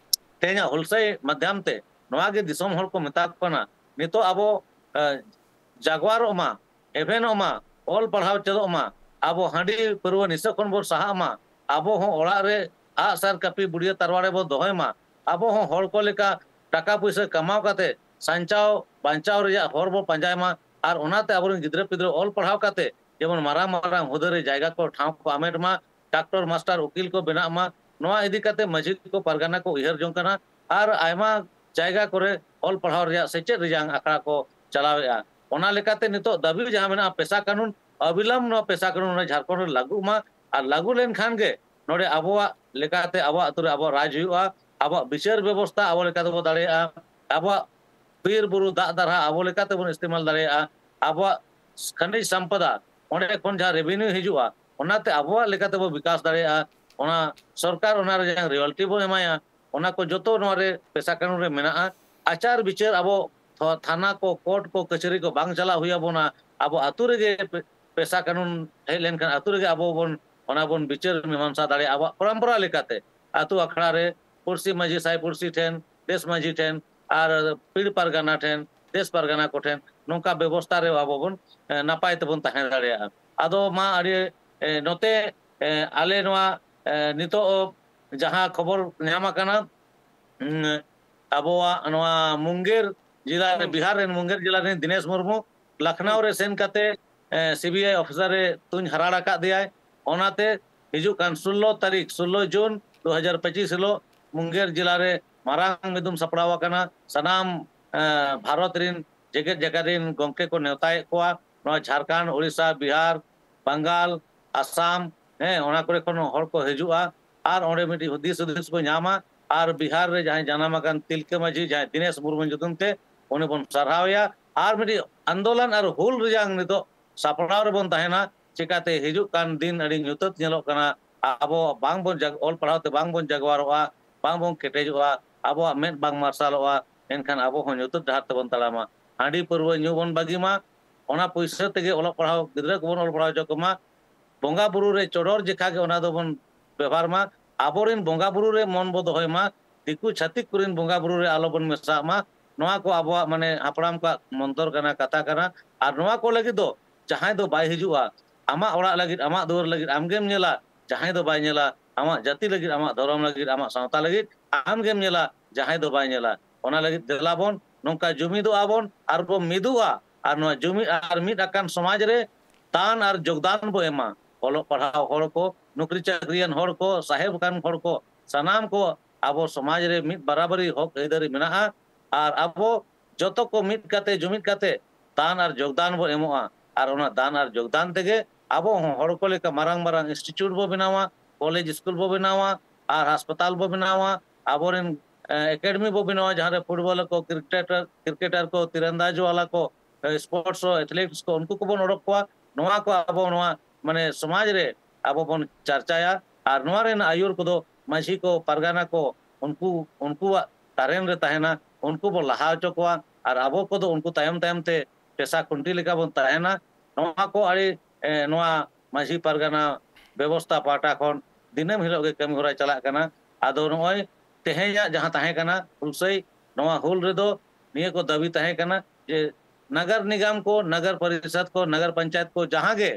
ᱛᱮᱦᱮᱧᱟᱜ ᱦᱩᱞᱥᱟᱹᱭ ᱢᱟᱫᱽᱫᱷᱚᱢ ᱛᱮ ᱱᱚᱣᱟ ᱜᱮ ᱫᱤᱥᱚᱢ ᱦᱚᱲ ᱠᱚ ᱢᱮᱛᱟ ᱠᱚ ᱠᱟᱱᱟ, ᱱᱤᱛᱚᱜ ᱟᱵᱚ, ᱮ, ᱡᱟᱜᱣᱟᱨᱚᱜ ᱢᱟ, ᱮᱵᱷᱮᱱᱚᱜ ᱢᱟ, ᱚᱞ ᱯᱟᱲᱦᱟᱣ ᱪᱮᱫᱚᱜ ᱢᱟ, ᱟᱵᱚ ᱦᱟᱺᱰᱤ ᱯᱟᱹᱨᱣᱟᱹ ᱱᱤᱥᱟᱹ ᱠᱷᱚᱱ ᱵᱚᱱ ᱥᱟᱦᱟᱜ ᱢᱟ, ᱟᱵᱚ ᱦᱚᱸ ᱚᱲᱟᱜ ᱨᱮ ᱟᱜᱼᱥᱟᱨ ᱠᱟᱹᱯᱤ ᱵᱩᱰᱤᱭᱟᱹ ᱛᱟᱨᱣᱟᱲᱮ ᱵᱚ ᱫᱚᱦᱚᱭ ᱢᱟ, ᱟᱵᱚ ᱦᱚᱸ ᱦᱚᱲ ᱠᱚ ᱞᱮᱠᱟ ᱴᱟᱠᱟ ᱯᱩᱭᱥᱟᱹ ᱠᱟᱢᱟᱣ ᱠᱟᱛᱮ ᱥᱟᱧᱪᱟᱣ ᱵᱟᱧᱪᱟᱣ ᱨᱮᱭᱟᱜ ᱦᱚᱨ ᱵᱚ ᱯᱟᱸᱡᱟᱭ ᱢᱟ, ᱟᱨ ᱚᱱᱟᱛᱮ ᱟᱵᱚᱨᱮᱱ ᱜᱤᱫᱽᱨᱟᱹ ᱯᱤᱫᱽᱨᱟᱹ ᱚᱞ ᱯᱟᱲᱦᱟᱣ ᱠᱟᱛᱮ ᱡᱮᱢᱚᱱ ᱢᱟᱨᱟᱝ ᱢᱟᱨᱟᱝ ᱦᱩᱫᱟᱹ ᱨᱮ ᱡᱟᱭᱜᱟ ᱠᱚ, ᱴᱷᱟᱶ ᱠᱚ ᱟᱢᱮᱴ ᱢᱟ, ᱰᱟᱠᱛᱚᱨ, ᱢᱟᱥᱴᱟᱨ, ᱩᱠᱤᱞ ᱠᱚ ᱵᱮᱱᱟᱜ ᱢᱟ᱾ ᱱᱚᱣᱟ ᱤᱫᱤ ᱠᱟᱛᱮ ᱢᱟᱹᱡᱷᱤ ᱠᱚ, ᱯᱟᱨᱜᱟᱱᱟ ᱠᱚ ᱩᱭᱦᱟᱹᱨ ᱡᱚᱝ ᱠᱟᱱᱟ᱾ ᱟᱨ ᱟᱭᱢᱟ ᱡᱟᱭᱜᱟ ᱠᱚᱨᱮ ᱚᱞ ᱯᱟᱲᱦᱟᱣ ᱨᱮᱭᱟᱜ, ᱥᱮᱪᱮᱫ ᱨᱮᱭᱟᱜ ᱟᱠᱷᱲᱟ ᱠᱚ ᱪᱟᱞᱟᱣᱮᱫᱼᱟ᱾ ᱚᱱᱟ ᱞᱮᱠᱟᱛᱮ ᱱᱤᱛᱚᱜ ᱫᱟᱹᱵᱤ ᱡᱟᱦᱟᱸ ᱢᱮᱱᱟᱜᱼᱟ, ᱯᱮᱥᱟ ᱠᱟᱹᱱᱩᱱ, ᱚᱵᱤᱞᱚᱢ ᱱᱚᱣᱟ ᱯᱮᱥᱟ ᱠᱟᱹᱱᱩᱱ ᱱᱚᱰᱮ ᱡᱷᱟᱲᱠᱷᱚᱸᱰ ᱨᱮ ᱞᱟᱹᱜᱩᱜ ᱢᱟ᱾ ᱟᱨ ᱞᱟᱹᱜᱩ ᱞᱮᱱᱠᱷᱟᱱ ᱜᱮ ᱱᱚᱰᱮ ᱟᱵᱚᱣᱟᱜ ᱞᱮᱠᱟᱛᱮ ᱟᱵᱚᱣᱟᱜ ᱟᱹᱛᱩ ᱨᱮ ᱟᱵᱚᱣᱟᱜ ᱨᱟᱡᱽ ᱦᱩᱭᱩᱜᱼᱟ, ᱟᱵᱚᱣᱟᱜ ᱵᱤᱪᱟᱹᱨ ᱵᱮᱵᱚᱥᱛᱷᱟ ᱟᱵᱚ ᱞᱮᱠᱟ ᱛᱮᱵᱚ ᱫᱟᱲᱮᱭᱟᱜᱼᱟ, ᱟᱵᱚᱣᱟᱜ ᱵᱤᱨ ᱵᱩᱨᱩ ᱫᱟᱜ ᱫᱟᱨᱦᱟ ᱟᱵᱚ ᱞᱮᱠᱟ ᱛᱮᱵᱚᱱ ᱤᱥᱛᱮᱢᱟᱞ ᱫᱟᱲᱮᱭᱟᱜᱼᱟ, ᱟᱵᱚᱣᱟᱜ ᱠᱷᱟᱱᱤᱡᱽ ᱥᱚᱢᱯᱚᱫᱟ, ᱚᱸᱰᱮ ᱠᱷᱚᱱ ᱡᱟᱦᱟᱸ ᱨᱮᱵᱷᱮᱱᱤᱭᱩ ᱦᱤᱡᱩᱜᱼᱟ, ᱚᱱᱟᱛᱮ ᱟᱵᱚᱣᱟᱜ ᱞᱮᱠᱟ ᱛᱮᱵᱚ ᱵᱤᱠᱟᱥ ᱫᱟᱲᱮᱭᱟᱜᱼᱟ᱾ ᱚᱱᱟ ᱥᱚᱨᱠᱟᱨ ᱚᱱᱟ ᱨᱮ ᱡᱟᱦᱟᱸ ᱨᱚᱭᱟᱞᱴᱤ ᱵᱚ ᱮᱢᱟᱭᱟ, ᱚᱱᱟ ᱠᱚ ᱡᱚᱛᱚ ᱱᱚᱣᱟ ᱨᱮ ᱯᱮᱥᱟ ᱠᱟᱹᱱᱩᱱ ᱨᱮ ᱢᱮᱱᱟᱜᱼᱟ᱾ ᱟᱪᱟᱨ ᱵᱤᱪᱟᱹᱨ ᱟᱵᱚ ᱛᱷᱚ-, ᱛᱷᱟᱱᱟ ᱠᱚ, ᱠᱳᱨᱴ ᱠᱚ, ᱠᱟᱹᱪᱷᱟᱹᱨᱤ ᱠᱚ ᱵᱟᱝ ᱪᱟᱞᱟᱣ ᱦᱩᱭ ᱟᱵᱚᱱᱟ᱾ ᱟᱵᱚ ᱟᱹᱛᱩ ᱨᱮᱜᱮ ᱯᱮ-, ᱯᱮᱥᱟ ᱠᱟᱹᱱᱩᱱ ᱦᱮᱡ ᱞᱮᱱᱠᱷᱟᱱ ᱟᱹᱛᱩ ᱨᱮᱜᱮ ᱟᱵᱚ ᱵᱚᱱ, ᱚᱱᱟ ᱵᱚᱱ ᱵᱤᱪᱟᱹᱨ ᱢᱤᱢᱟᱝᱥᱟ ᱫᱟᱲᱮᱭᱟᱜᱼᱟ ᱟᱵᱚᱣᱟᱜ ᱯᱚᱨᱚᱢᱯᱚᱨᱟ ᱞᱮᱠᱟᱛᱮ᱾ ᱟᱹᱛᱩ ᱟᱠᱷᱲᱟ ᱨᱮ, ᱯᱩᱲᱥᱤ ᱢᱟᱹᱡᱷᱤ, ᱥᱟᱭ ᱯᱩᱲᱥᱤ ᱴᱷᱮᱱ, ᱫᱮᱥ ᱢᱟᱹᱡᱷᱤ ᱴᱷᱮᱱ, ᱟᱨ ᱯᱤᱲ ᱯᱟᱨᱜᱟᱱᱟ ᱴᱷᱮᱱ, ᱫᱮᱥ ᱯᱟᱨᱜᱟᱱᱟ ᱠᱚᱴᱷᱮᱱ, ᱱᱚᱝᱠᱟ ᱵᱮᱵᱚᱥᱛᱷᱟ ᱨᱮ ᱟᱵᱚ ᱵᱚᱱ, ᱮ, ᱱᱟᱯᱟᱭ ᱛᱮᱵᱚᱱ ᱛᱟᱦᱮᱸ ᱫᱟᱲᱮᱭᱟᱜᱼᱟ᱾ ᱟᱫᱚ ᱢᱟ ᱟᱹᱰᱤ, ᱮ, ᱱᱚᱛᱮ, ᱮ, ᱟᱞᱮ ᱱᱚᱣᱟ, ᱮ, ᱱᱤᱛᱚᱜ ᱡᱟᱦᱟᱸ ᱠᱷᱚᱵᱚᱨ ᱧᱟᱢ ᱟᱠᱟᱱᱟ, ᱩᱸ, ᱟᱵᱚᱣᱟᱜ ᱱᱚᱣᱟ ᱢᱩᱝᱜᱮᱨ ᱡᱮᱞᱟ ᱨᱮ, ᱦᱩᱸ᱾ ᱵᱤᱦᱟᱨ ᱨᱮᱱ ᱢᱩᱝᱜᱮᱨ ᱡᱮᱞᱟ ᱨᱮᱱ ᱫᱤᱱᱮᱥ ᱢᱩᱨᱢᱩ ᱞᱟᱠᱷᱱᱟᱣ ᱦᱩᱸ᱾ ᱨᱮ ᱥᱮᱱ ᱠᱟᱛᱮ, ᱮ, ᱥᱤ ᱵᱤ ᱟᱭ ᱚᱯᱷᱤᱥᱟᱨ ᱨᱮ ᱛᱩᱧ ᱦᱟᱨᱟᱲ ᱟᱠᱟᱫ ᱫᱮᱭᱟᱭ᱾ ᱚᱱᱟᱛᱮ ᱦᱤᱡᱩᱜ ᱠᱟᱱ ᱥᱳᱞᱞᱳ ᱛᱟᱹᱨᱤᱠᱷ, ᱥᱳᱞᱞᱳ ᱡᱩᱱ ᱫᱩ ᱦᱟᱡᱟᱨ ᱯᱚᱸᱪᱤᱥ ᱦᱤᱞᱳᱜ ᱢᱩᱝᱜᱮᱨ ᱡᱮᱞᱟ ᱨᱮ ᱢᱟᱨᱟᱝ ᱢᱤᱫᱩᱱ ᱥᱟᱯᱲᱟᱣ ᱟᱠᱟᱱᱟ᱾ ᱥᱟᱱᱟᱢ, ᱮ, ᱵᱷᱟᱨᱚᱛ ᱨᱮᱱ ᱡᱮᱜᱮᱛ ᱡᱟᱠᱟᱛ ᱨᱮᱱ ᱜᱚᱢᱠᱮ ᱠᱚ ᱱᱮᱣᱛᱟᱭᱮᱫ ᱠᱚᱣᱟ᱾ ᱱᱚᱣᱟ ᱡᱷᱟᱲᱠᱷᱚᱸᱰ, ᱳᱰᱤᱥᱟ, ᱵᱤᱦᱟᱨ, ᱵᱟᱝᱜᱟᱞ, ᱟᱥᱟᱢ, ᱦᱮᱸ, ᱚᱱᱟ ᱠᱚᱨᱮ ᱠᱷᱚᱱ ᱦᱚᱲ ᱠᱚ ᱦᱤᱡᱩᱜᱼᱟ ᱟᱨ ᱚᱸᱰᱮ ᱢᱤᱫᱴᱤᱡ ᱦᱩᱫᱤᱥ ᱦᱩᱫᱤᱥ ᱠᱚ ᱧᱟᱢᱟ᱾ ᱟᱨ ᱵᱤᱦᱟᱨ ᱨᱮ ᱡᱟᱦᱟᱸᱭ ᱡᱟᱱᱟᱢ ᱟᱠᱟᱱ ᱛᱤᱞᱠᱟᱹ ᱢᱟᱹᱡᱷᱤ, ᱡᱟᱦᱟᱸᱭ ᱫᱤᱱᱮᱥ ᱢᱩᱨᱢᱩ ᱧᱩᱛᱩᱢ ᱛᱮ, ᱩᱱᱤ ᱵᱚᱱ ᱥᱟᱨᱦᱟᱣᱮᱭᱟ᱾ ᱟᱨ ᱢᱤᱫᱴᱤᱡ ᱟᱱᱫᱳᱞᱚᱱ ᱟᱨ ᱦᱩᱞ ᱨᱮᱭᱟᱝ ᱱᱤᱛᱚᱜ ᱥᱟᱯᱲᱟᱣ ᱨᱮᱵᱚᱱ ᱛᱟᱦᱮᱱᱟ᱾ ᱪᱤᱠᱟᱛᱮ ᱦᱤᱡᱩᱜ ᱠᱟᱱ ᱫᱤᱱ ᱟᱹᱰᱤ ᱧᱩᱛᱟᱹᱛ ᱧᱮᱞᱚᱜ ᱠᱟᱱᱟ, ᱟᱵᱚ ᱵᱟᱝ ᱵᱚᱱ ᱡᱟᱜ-, ᱚᱞ ᱯᱟᱲᱦᱟᱣ ᱛᱮ ᱵᱟᱝ ᱵᱚᱱ ᱡᱟᱜᱣᱟᱨᱚᱜᱼᱟ, ᱵᱟᱝ ᱵᱚᱱ ᱠᱮᱴᱮᱡᱚᱜᱼᱟ, ᱟᱵᱚᱣᱟᱜ ᱢᱮᱫ ᱵᱟᱝ ᱢᱟᱨᱥᱟᱞᱚᱜᱼᱟ, ᱮᱱᱠᱷᱟᱱ ᱟᱵᱚ ᱦᱚᱸ ᱧᱩᱛᱟᱹᱛ ᱰᱟᱦᱟᱨ ᱛᱮᱵᱚᱱ ᱛᱟᱲᱟᱢᱟ᱾ ᱦᱟᱺᱰᱤ ᱯᱟᱹᱨᱣᱟᱹ ᱧᱩ ᱵᱚᱱ ᱵᱟᱹᱜᱤ ᱢᱟ, ᱚᱱᱟ ᱯᱩᱭᱥᱟᱹ ᱛᱮᱜᱮ ᱚᱞᱚᱜ ᱯᱟᱲᱦᱟᱣ, ᱜᱤᱫᱽᱨᱟᱹ ᱠᱚᱵᱚᱱ ᱚᱞ ᱯᱟᱲᱦᱟᱣ ᱦᱚᱪᱚ ᱠᱚᱢᱟ, ᱵᱚᱸᱜᱟ ᱵᱩᱨᱩ ᱨᱮ ᱪᱚᱰᱚᱨ ᱡᱮᱠᱷᱟ ᱜᱮ ᱚᱱᱟ ᱫᱚᱵᱚᱱ ᱵᱮᱵᱷᱟᱨ ᱢᱟ, ᱟᱵᱚᱨᱮᱱ ᱵᱚᱸᱜᱟ ᱵᱩᱨᱩ ᱨᱮ ᱢᱚᱱ ᱵᱚ ᱫᱚᱦᱚᱭ ᱢᱟ, ᱫᱤᱠᱩ ᱪᱷᱟᱹᱛᱤᱠ ᱠᱚᱨᱮᱱ ᱵᱚᱸᱜᱟ ᱵᱩᱨᱩ ᱨᱮ ᱟᱞᱚᱵᱚᱱ ᱢᱮᱥᱟᱜ ᱢᱟ᱾ ᱱᱚᱣᱟ ᱠᱚ ᱟᱵᱚᱣᱟᱜ, ᱢᱟᱱᱮ, ᱦᱟᱯᱲᱟᱢ ᱠᱚᱣᱟᱜ ᱢᱚᱱᱛᱚᱨ ᱠᱟᱱᱟ, ᱠᱟᱛᱷᱟ ᱠᱟᱱᱟ᱾ ᱟᱨ ᱱᱚᱣᱟ ᱠᱚ ᱞᱟᱹᱜᱤᱫ ᱫᱚ ᱡᱟᱦᱟᱸᱭ ᱫᱚ ᱵᱟᱭ ᱦᱤᱡᱩᱜᱼᱟ, ᱟᱢᱟᱜ ᱚᱲᱟᱜ ᱞᱟᱹᱜᱤᱫ, ᱟᱢᱟᱜ ᱫᱩᱣᱟᱹᱨ ᱞᱟᱹᱜᱤᱫ ᱟᱢᱜᱮᱢ ᱧᱮᱞᱟ, ᱡᱟᱦᱟᱸᱭ ᱫᱚ ᱵᱟᱭ ᱧᱮᱞᱟ, ᱟᱢᱟᱜ ᱡᱟᱹᱛᱤ ᱞᱟᱹᱜᱤᱫ, ᱟᱢᱟᱜ ᱫᱷᱚᱨᱚᱢ ᱞᱟᱹᱜᱤᱫ, ᱟᱢᱟᱜ ᱥᱟᱶᱛᱟ ᱞᱟᱹᱜᱤᱫ ᱟᱢᱜᱮᱢ ᱧᱮᱞᱟ, ᱡᱟᱦᱟᱸᱭ ᱫᱚ ᱵᱟᱭ ᱧᱮᱞᱟ᱾ ᱚᱱᱟ ᱞᱟᱹᱜᱤᱫ ᱫᱮᱞᱟ ᱵᱚᱱ ᱱᱚᱝᱠᱟ ᱡᱩᱢᱤᱫᱚᱜᱼᱟ ᱵᱚᱱ ᱟᱨ ᱵᱚᱱ ᱢᱤᱫᱚᱜᱼᱟ᱾ ᱟᱨ ᱱᱚᱣᱟ ᱡᱩᱢᱤᱫ ᱟᱨ ᱢᱤᱫ ᱟᱠᱟᱱ ᱥᱚᱢᱟᱡᱽ ᱨᱮ ᱫᱟᱱ ᱟᱨ ᱡᱳᱜᱽᱫᱟᱱ ᱵᱚ ᱮᱢᱟ᱾ ᱚᱞᱚᱜ ᱯᱟᱲᱦᱟᱣ ᱦᱚᱲ ᱠᱚ, ᱱᱚᱠᱨᱤ ᱪᱟᱹᱠᱨᱤᱭᱟᱱ ᱦᱚᱲ ᱠᱚ, ᱥᱟᱦᱮᱵ ᱟᱠᱟᱱ ᱦᱚᱲ ᱠᱚ, ᱥᱟᱱᱟᱢ ᱠᱚ ᱟᱵᱚ ᱥᱚᱢᱟᱡᱽ ᱨᱮ ᱢᱤᱫ ᱵᱟᱨᱟᱵᱟᱨᱤ ᱦᱚᱠ ᱟᱹᱭᱫᱟᱹᱨᱤ ᱢᱮᱱᱟᱜᱼᱟ᱾ ᱟᱨ ᱟᱵᱚ ᱡᱚᱛᱚ ᱠᱚ ᱢᱤᱫ ᱠᱟᱛᱮ, ᱡᱩᱢᱤᱫ ᱠᱟᱛᱮ ᱫᱟᱱ ᱟᱨ ᱡᱳᱜᱽᱫᱟᱱ ᱵᱚ ᱮᱢᱚᱜᱼᱟ᱾ ᱟᱨ ᱚᱱᱟ ᱫᱟᱱ ᱟᱨ ᱡᱳᱜᱽᱫᱟᱱ ᱛᱮᱜᱮ ᱟᱵᱚ ᱦᱚᱸ ᱦᱚᱲ ᱠᱚ ᱞᱮᱠᱟ ᱢᱟᱨᱟᱝ ᱢᱟᱨᱟᱝ ᱤᱱᱥᱴᱤᱴᱤᱭᱩᱴ ᱵᱚ ᱵᱮᱱᱟᱣᱟ, ᱠᱚᱞᱮᱡᱽ ᱥᱠᱩᱞ ᱵᱚ ᱵᱮᱱᱟᱣᱟ, ᱟᱨ ᱦᱟᱥᱯᱟᱛᱟᱞ ᱵᱚ ᱵᱮᱱᱟᱣᱟ, ᱟᱵᱚᱨᱮᱱ, ᱮ, ᱮᱠᱟᱰᱮᱢᱤ ᱵᱚ ᱵᱮᱱᱟᱣᱟ, ᱡᱟᱦᱟᱸ ᱨᱮ ᱯᱷᱩᱴᱵᱚᱞ ᱟᱠᱚ, ᱠᱨᱤᱠᱮᱴ, ᱠᱨᱤᱠᱮᱴᱟᱨ ᱠᱚ, ᱛᱤᱨᱟᱱᱫᱟᱡᱽ ᱣᱟᱞᱟ ᱠᱚ, ᱮ, ᱥᱯᱳᱨᱴᱥ ᱠᱚ, ᱮᱛᱷᱞᱮᱴᱤᱠᱥ ᱠᱚ, ᱩᱱᱠᱩ ᱠᱚᱵᱚᱱ ᱚᱰᱚᱠ ᱠᱚᱣᱟ᱾ ᱱᱚᱣᱟ ᱠᱚ ᱟᱵᱚ ᱱᱚᱣᱟ, ᱢᱟᱱᱮ, ᱥᱚᱢᱟᱡᱽ ᱨᱮ ᱟᱵᱚ ᱵᱚᱱ ᱪᱟᱨᱪᱟᱭᱟ᱾ ᱟᱨ ᱱᱚᱣᱟ ᱨᱮᱱᱟᱜ ᱟᱹᱭᱩᱨ ᱠᱚᱫᱚ ᱢᱟᱹᱡᱷᱤ ᱠᱚ, ᱯᱟᱨᱜᱟᱱᱟ ᱠᱚ, ᱩᱱᱠᱩ, ᱩᱱᱠᱩᱣᱟᱜ ᱛᱟᱨᱮᱱ ᱨᱮ ᱛᱟᱦᱮᱱᱟ, ᱩᱱᱠᱩ ᱵᱚ ᱞᱟᱦᱟ ᱦᱚᱪᱚ ᱠᱚᱣᱟ, ᱟᱨ ᱟᱵᱚ ᱠᱚᱫᱚ ᱩᱱᱠᱩ ᱛᱟᱭᱚᱢ ᱛᱟᱭᱚᱢ ᱛᱮ ᱯᱮᱥᱟ ᱠᱷᱩᱱᱴᱤ ᱞᱮᱠᱟ ᱵᱚᱱ ᱛᱟᱦᱮᱱᱟ᱾ ᱱᱚᱣᱟ ᱠᱚ ᱟᱹᱰᱤ, ᱮ, ᱱᱚᱣᱟ ᱢᱟᱹᱡᱷᱤ ᱯᱟᱨᱜᱟᱱᱟ ᱵᱮᱵᱚᱥᱛᱷᱟ ᱯᱟᱦᱴᱟ ᱠᱷᱚᱱ ᱫᱤᱱᱟᱹᱢ ᱦᱤᱞᱳᱜ ᱜᱮ ᱠᱟᱹᱢᱤ ᱦᱚᱨᱟ ᱪᱟᱞᱟᱜ ᱠᱟᱱᱟ᱾ ᱟᱫᱚ ᱱᱚᱜᱼᱚᱭ ᱛᱮᱦᱮᱧᱟᱜ ᱡᱟᱦᱟᱸ ᱛᱟᱦᱮᱸ ᱠᱟᱱᱟ ᱦᱩᱞᱥᱟᱹᱭ, ᱱᱚᱣᱟ ᱦᱩᱞ ᱨᱮᱫᱚ ᱱᱤᱭᱟᱹ ᱠᱚ ᱫᱟᱹᱵᱤ ᱛᱟᱦᱮᱸ ᱠᱟᱱᱟ ᱡᱮ ᱱᱟᱜᱟᱨ ᱱᱤᱜᱟᱢ ᱠᱚ, ᱱᱟᱜᱟᱨ ᱯᱚᱨᱤᱥᱚᱫ ᱠᱚ, ᱱᱟᱜᱟᱨ ᱯᱚᱧᱪᱟᱭᱮᱛ ᱠᱚ ᱡᱟᱦᱟᱸ ᱜᱮ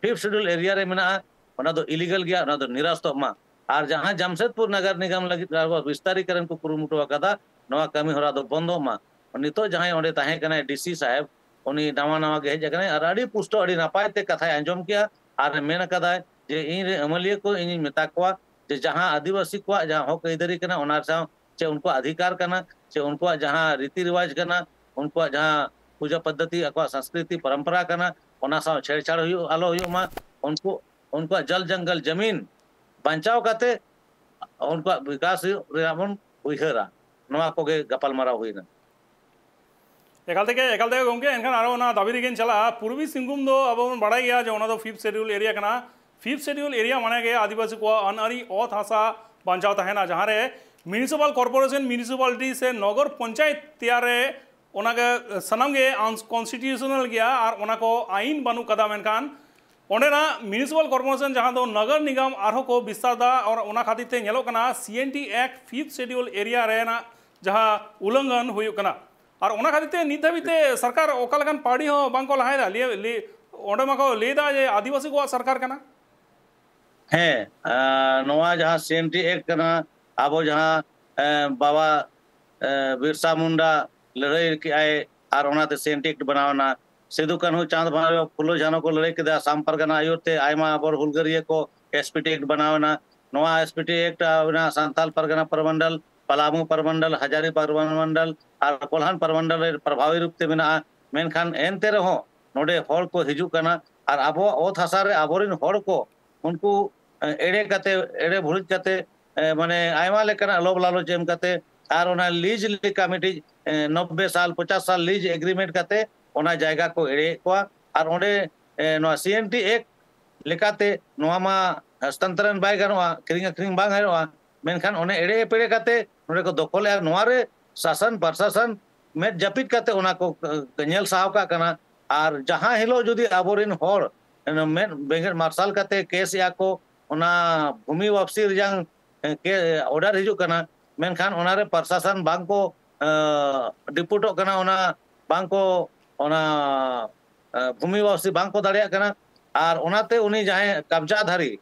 ᱯᱷᱤᱯᱛᱷ ᱥᱤᱰᱩᱞ ᱮᱨᱤᱭᱟ ᱨᱮ ᱢᱮᱱᱟᱜᱼᱟ, ᱚᱱᱟ ᱫᱚ ᱤᱞᱤᱜᱟᱞ ᱜᱮᱭᱟ, ᱚᱱᱟ ᱫᱚ ᱱᱤᱨᱟᱥᱛᱚᱜ ᱢᱟ᱾ ᱟᱨ ᱡᱟᱦᱟᱸ ᱡᱟᱢᱥᱮᱫᱽᱯᱩᱨ ᱱᱟᱜᱟᱨ ᱱᱤᱜᱟᱢ ᱞᱟᱹᱜᱤᱫ ᱟᱵᱚ ᱵᱤᱥᱛᱟᱨᱤᱠᱚᱨᱚᱱ ᱠᱚ ᱠᱩᱨᱩᱢᱩᱴᱩ ᱟᱠᱟᱫᱟ, ᱱᱚᱣᱟ ᱠᱟᱹᱢᱤ ᱦᱚᱨᱟ ᱫᱚ ᱵᱚᱱᱫᱚᱜ ᱢᱟ᱾ ᱱᱤᱛᱚᱜ ᱡᱟᱦᱟᱸᱭ ᱚᱸᱰᱮ ᱛᱟᱦᱮᱸ ᱠᱟᱱᱟᱭ ᱰᱤ ᱥᱤ ᱥᱟᱦᱮᱵᱽ, ᱩᱱᱤ ᱱᱟᱣᱟ ᱱᱟᱣᱟ ᱜᱮ ᱦᱮᱡ ᱟᱠᱟᱱᱟᱭ ᱟᱨ ᱟᱹᱰᱤ ᱯᱩᱥᱴᱟᱹᱣ, ᱟᱹᱰᱤ ᱱᱟᱯᱟᱭ ᱛᱮ ᱠᱟᱛᱷᱟᱭ ᱟᱸᱡᱚᱢ ᱠᱮᱜᱼᱟ ᱟᱨ ᱢᱮᱱ ᱟᱠᱟᱫᱟᱭ ᱡᱮ ᱤᱧ ᱨᱮᱱ ᱟᱹᱢᱟᱹᱞᱤᱭᱟᱹ ᱠᱚ ᱤᱧᱤᱧ ᱢᱮᱛᱟ ᱠᱚᱣᱟ ᱡᱮ ᱡᱟᱦᱟᱸ ᱟᱹᱫᱤᱵᱟᱹᱥᱤ ᱠᱚᱣᱟᱜ ᱡᱟᱦᱟᱸ ᱦᱚᱠ ᱟᱹᱭᱫᱟᱹᱨᱤ ᱠᱟᱱᱟ, ᱚᱱᱟ ᱥᱟᱶ ᱪᱮ ᱩᱱᱠᱩᱣᱟᱜ ᱚᱫᱷᱤᱠᱟᱨ ᱠᱟᱱᱟ, ᱪᱮ ᱩᱱᱠᱩᱣᱟᱜ ᱡᱟᱦᱟᱸ ᱨᱤᱛᱤ ᱨᱮᱣᱟᱡᱽ ᱠᱟᱱᱟ, ᱩᱱᱠᱩᱣᱟᱜ ᱡᱟᱦᱟᱸ ᱯᱩᱡᱟᱹ ᱯᱚᱫᱽᱫᱷᱚᱛᱤ, ᱟᱠᱚᱣᱟᱜ ᱥᱚᱝᱥᱠᱨᱤᱛᱤ ᱯᱚᱨᱚᱢᱯᱚᱨᱟ ᱠᱟᱱᱟ, ᱚᱱᱟ ᱥᱟᱶ ᱪᱷᱮᱲᱪᱷᱟᱲ ᱦᱩᱭᱩᱜ, ᱟᱞᱚ ᱦᱩᱭᱩᱜ ᱢᱟ᱾ ᱩᱱᱠᱩ, ᱩᱱᱠᱩᱣᱟᱜ ᱡᱚᱞ ᱡᱚᱝᱜᱚᱞ ᱡᱟᱢᱤᱱ ᱵᱟᱧᱪᱟᱣ ᱠᱟᱛᱮ ᱩᱱᱠᱩᱣᱟᱜ ᱵᱤᱠᱟᱥ ᱦᱩᱭᱩᱜ ᱨᱮᱱᱟᱜ ᱵᱚᱱ ᱩᱭᱦᱟᱹᱨᱟ᱾ ᱱᱚᱣᱟ ᱠᱚᱜᱮ ᱜᱟᱯᱟᱞᱢᱟᱨᱟᱣ ᱦᱩᱭᱱᱟ᱾ ᱮᱠᱟᱞ ᱛᱮᱜᱮ, ᱮᱠᱟᱞ ᱛᱮᱜᱮ ᱜᱚᱢᱠᱮ, ᱮᱱᱠᱷᱟᱱ ᱟᱨᱚ ᱚᱱᱟ ᱫᱟᱹᱵᱤ ᱨᱮᱜᱮᱧ ᱪᱟᱞᱟᱜᱼᱟ᱾ ᱯᱩᱨᱵᱤ ᱥᱤᱝᱵᱷᱩᱢ ᱫᱚ ᱟᱵᱚ ᱵᱚᱱ ᱵᱟᱲᱟᱭ ᱜᱮᱭᱟ ᱡᱮ ᱚᱱᱟ ᱫᱚ ᱯᱷᱤᱯᱛᱷ ᱥᱤᱰᱩᱞ ᱮᱨᱤᱭᱟ ᱠᱟᱱᱟ᱾ ᱯᱷᱤᱯᱛᱷ ᱥᱤᱰᱩᱞ ᱮᱨᱤᱭᱟ ᱢᱟᱱᱮ ᱜᱮ ᱟᱹᱫᱤᱵᱟᱹᱥᱤ ᱠᱚᱣᱟᱜ ᱟᱹᱱ ᱟᱹᱨᱤ ᱚᱛ ᱦᱟᱥᱟ ᱵᱟᱧᱪᱟᱣ ᱛᱟᱦᱮᱱᱟ, ᱡᱟᱦᱟᱸ ᱨᱮ ᱢᱤᱭᱩᱱᱤᱥᱤᱯᱟᱞ ᱠᱚᱨᱯᱳᱨᱮᱥᱚᱱ, ᱢᱤᱭᱩᱱᱤᱥᱤᱯᱟᱞᱤᱴᱤ ᱥᱮ ᱱᱚᱜᱚᱨ ᱯᱚᱧᱪᱟᱭᱮᱛ ᱛᱮᱭᱟᱨ ᱨᱮ ᱚᱱᱟ ᱜᱮ ᱥᱟᱱᱟᱢ ᱜᱮ ᱟᱱᱠᱚᱱᱥᱴᱤᱴᱤᱭᱩᱥᱚᱱᱟᱞ ᱜᱮᱭᱟ ᱟᱨ ᱚᱱᱟ ᱠᱚ ᱟᱭᱤᱱ ᱵᱟᱹᱱᱩᱜ ᱠᱟᱫᱟ᱾ ᱢᱮᱱᱠᱷᱟᱱ ᱚᱸᱰᱮᱱᱟᱜ ᱢᱤᱭᱩᱱᱤᱥᱤᱯᱟᱞ ᱠᱚᱨᱯᱳᱨᱮᱥᱚᱱ ᱡᱟᱦᱟᱸ ᱫᱚ ᱱᱚᱜᱚᱨ ᱱᱤᱜᱟᱢ ᱟᱨᱦᱚᱸ ᱠᱚ ᱵᱤᱥᱛᱟᱨ ᱫᱟ, ᱟᱨ ᱚᱱᱟ ᱠᱷᱟᱹᱛᱤᱨ ᱛᱮ ᱧᱮᱞᱚᱜ ᱠᱟᱱᱟ C N T act fifth schedule area ᱨᱮᱱᱟᱜ ᱡᱟᱦᱟᱸ ᱩᱞᱞᱚᱝᱜᱷᱚᱱ ᱦᱩᱭᱩᱜ ᱠᱟᱱᱟ᱾ ᱟᱨ ᱚᱱᱟ ᱠᱷᱟᱹᱛᱤᱨ ᱛᱮ ᱱᱤᱛ ᱫᱷᱟᱹᱵᱤᱡ ᱛᱮ ᱥᱚᱨᱠᱟᱨ ᱚᱠᱟ ᱞᱮᱠᱟᱱ ᱯᱟᱹᱣᱲᱤ ᱦᱚᱸ ᱵᱟᱝ ᱠᱚ ᱞᱟᱦᱟᱭᱮᱫᱟ᱾ ᱞᱟᱹᱭ, ᱞᱟᱹᱭ, ᱚᱸᱰᱮ ᱢᱟᱠᱚ ᱞᱟᱹᱭᱫᱟ ᱡᱮ ᱟᱹᱫᱤᱵᱟᱹᱥᱤ ᱠᱚᱣᱟᱜ ᱥᱚᱨᱠᱟᱨ ᱠᱟᱱᱟ᱾ ᱦᱮᱸ, ᱟᱨ ᱱᱚᱣᱟ ᱡᱟᱦᱟᱸ ᱥᱤ ᱮᱱ ᱴᱤ ᱮᱠᱴ ᱠᱟᱱᱟ, ᱟᱵᱚ ᱡᱟᱦᱟᱸ, ᱮ, ᱵᱟᱵᱟ, ᱮ, ᱵᱤᱨᱥᱟ ᱢᱩᱱᱰᱟ ᱞᱟᱹᱲᱦᱟᱹᱭ ᱠᱮᱜᱼᱟᱭ ᱟᱨ ᱚᱱᱟᱛᱮ ᱥᱤ ᱮᱱ ᱴᱤ ᱮᱠᱴ ᱵᱮᱱᱟᱣ ᱮᱱᱟ᱾ ᱥᱤᱫᱩ ᱠᱟᱹᱱᱦᱩ ᱪᱟᱸᱫᱽ ᱵᱷᱟᱭᱨᱚ ᱯᱷᱩᱞᱳ ᱡᱷᱟᱱᱚ ᱠᱚ ᱞᱟᱹᱲᱦᱟᱹᱭ ᱠᱮᱫᱟ ᱟᱥᱟᱢ ᱯᱟᱨᱜᱟᱱᱟ ᱟᱹᱭᱩᱨ ᱛᱮ, ᱟᱭᱢᱟ ᱟᱵᱚ ᱦᱩᱞᱜᱟᱹᱨᱤᱭᱟᱹ ᱠᱚ ᱮᱥ ᱯᱤ ᱴᱤ ᱮᱠᱴ ᱵᱮᱱᱟᱣ ᱮᱱᱟ᱾ ᱱᱚᱣᱟ ᱮᱥ ᱯᱤ ᱴᱤ ᱮᱠᱴ ᱟᱵᱚ ᱥᱟᱱᱛᱟᱞ ᱯᱟᱨᱜᱟᱱᱟ ᱯᱨᱚᱢᱚᱱᱰᱚᱞ, ᱯᱟᱞᱟᱢᱩ ᱯᱨᱚᱢᱚᱱᱰᱚᱞ, ᱦᱟᱡᱟᱨᱤ ᱯᱨᱚᱢᱚᱱᱰᱚᱞ ᱟᱨ ᱠᱚᱞᱦᱟᱱ ᱯᱨᱚᱢᱚᱱᱰᱚᱞ ᱨᱮ ᱯᱨᱚᱵᱷᱟᱣᱤ ᱨᱩᱯ ᱛᱮ ᱢᱮᱱᱟᱜᱼᱟ᱾ ᱢᱮᱱᱠᱷᱟᱱ ᱮᱱᱛᱮ ᱨᱮᱦᱚᱸ ᱱᱚᱰᱮ ᱦᱚᱲ ᱠᱚ ᱦᱤᱡᱩᱜ ᱠᱟᱱᱟ ᱟᱨ ᱟᱵᱚᱣᱟᱜ ᱚᱛ ᱦᱟᱥᱟ ᱨᱮ ᱟᱵᱚᱨᱮᱱ ᱦᱚᱲ ᱠᱚ ᱩᱱᱠᱩ, ᱮ, ᱮᱲᱮ ᱠᱟᱛᱮ, ᱮᱲᱮ ᱵᱷᱩᱲᱩᱡ ᱠᱟᱛᱮ, ᱮ, ᱢᱟᱱᱮ ᱟᱭᱢᱟ ᱞᱮᱠᱟᱱᱟᱜ ᱞᱚᱵ ᱞᱟᱞᱚᱪ ᱮᱢ ᱠᱟᱛᱮ ᱟᱨ ᱚᱱᱟ ᱞᱤᱡ ᱞᱮᱠᱟ ᱢᱤᱫᱴᱤᱡ, ᱮ, ᱱᱚᱵᱵᱮ ᱥᱟᱞ, ᱯᱚᱪᱟᱥ ᱥᱟᱞ ᱞᱤᱡ ᱮᱜᱽᱨᱤᱢᱮᱱᱴ ᱠᱟᱛᱮ ᱚᱱᱟ ᱡᱟᱭᱜᱟ ᱠᱚ ᱮᱲᱮᱭᱮᱫ ᱠᱚᱣᱟ᱾ ᱟᱨ ᱚᱸᱰᱮ, ᱮ, ᱱᱚᱣᱟ ᱥᱤ ᱮᱱ ᱴᱤ ᱮᱠᱴ ᱞᱮᱠᱟᱛᱮ ᱱᱚᱣᱟ ᱢᱟ ᱦᱚᱥᱛᱟᱱᱛᱚᱨᱚᱱ ᱵᱟᱭ ᱜᱟᱱᱚᱜᱼᱟ, ᱠᱤᱨᱤᱧ ᱟᱹᱠᱷᱨᱤᱧ ᱵᱟᱝ ᱜᱟᱱᱚᱜᱼᱟ᱾ ᱢᱮᱱᱠᱷᱟᱱ ᱚᱱᱮ ᱮᱲᱮ ᱮᱯᱮᱲᱮ ᱠᱟᱛᱮ ᱱᱚᱰᱮ ᱠᱚ ᱫᱚᱠᱷᱚᱞᱮᱜᱼᱟ᱾ ᱱᱚᱣᱟ ᱨᱮ ᱥᱟᱥᱚᱱ ᱯᱨᱚᱥᱟᱥᱚᱱ ᱢᱮᱫ ᱡᱟᱹᱯᱤᱫ ᱠᱟᱛᱮ ᱚᱱᱟ ᱠᱚ, ᱮ, ᱧᱮᱞ ᱥᱟᱦᱟᱣ ᱠᱟᱜ ᱠᱟᱱᱟ᱾ ᱟᱨ ᱡᱟᱦᱟᱸ ᱦᱤᱞᱳᱜ ᱡᱩᱫᱤ ᱟᱵᱚᱨᱮᱱ ᱦᱚᱲ ᱢᱮᱫ ᱵᱮᱸᱜᱮᱫ ᱢᱟᱨᱥᱟᱞ ᱠᱟᱛᱮ ᱠᱮᱥ ᱮᱜᱼᱟ ᱠᱚ, ᱚᱱᱟ ᱵᱷᱩᱢᱤ ᱣᱟᱯᱥᱤ ᱨᱮᱭᱟᱝ, ᱮ, ᱠᱮ-, ᱚᱨᱰᱟᱨ ᱦᱤᱡᱩᱜ ᱠᱟᱱᱟ, ᱢᱮᱱᱠᱷᱟᱱ ᱚᱱᱟᱨᱮ ᱯᱨᱚᱥᱟᱥᱚᱱ ᱵᱟᱝ ᱠᱚ, ᱮ, ᱰᱤᱯᱩᱴᱚᱜ ᱠᱟᱱᱟ, ᱚᱱᱟ ᱵᱟᱝ ᱠᱚ, ᱚᱱᱟ, ᱮ, ᱵᱷᱩᱢᱤ ᱣᱟᱯᱥᱤ ᱵᱟᱝ ᱠᱚ ᱫᱟᱲᱮᱭᱟᱜ ᱠᱟᱱᱟ᱾ ᱟᱨ ᱚᱱᱟᱛᱮ ᱩᱱᱤ ᱡᱟᱦᱟᱸᱭ ᱠᱟᱵᱽᱡᱟᱫᱷᱟᱨᱤ,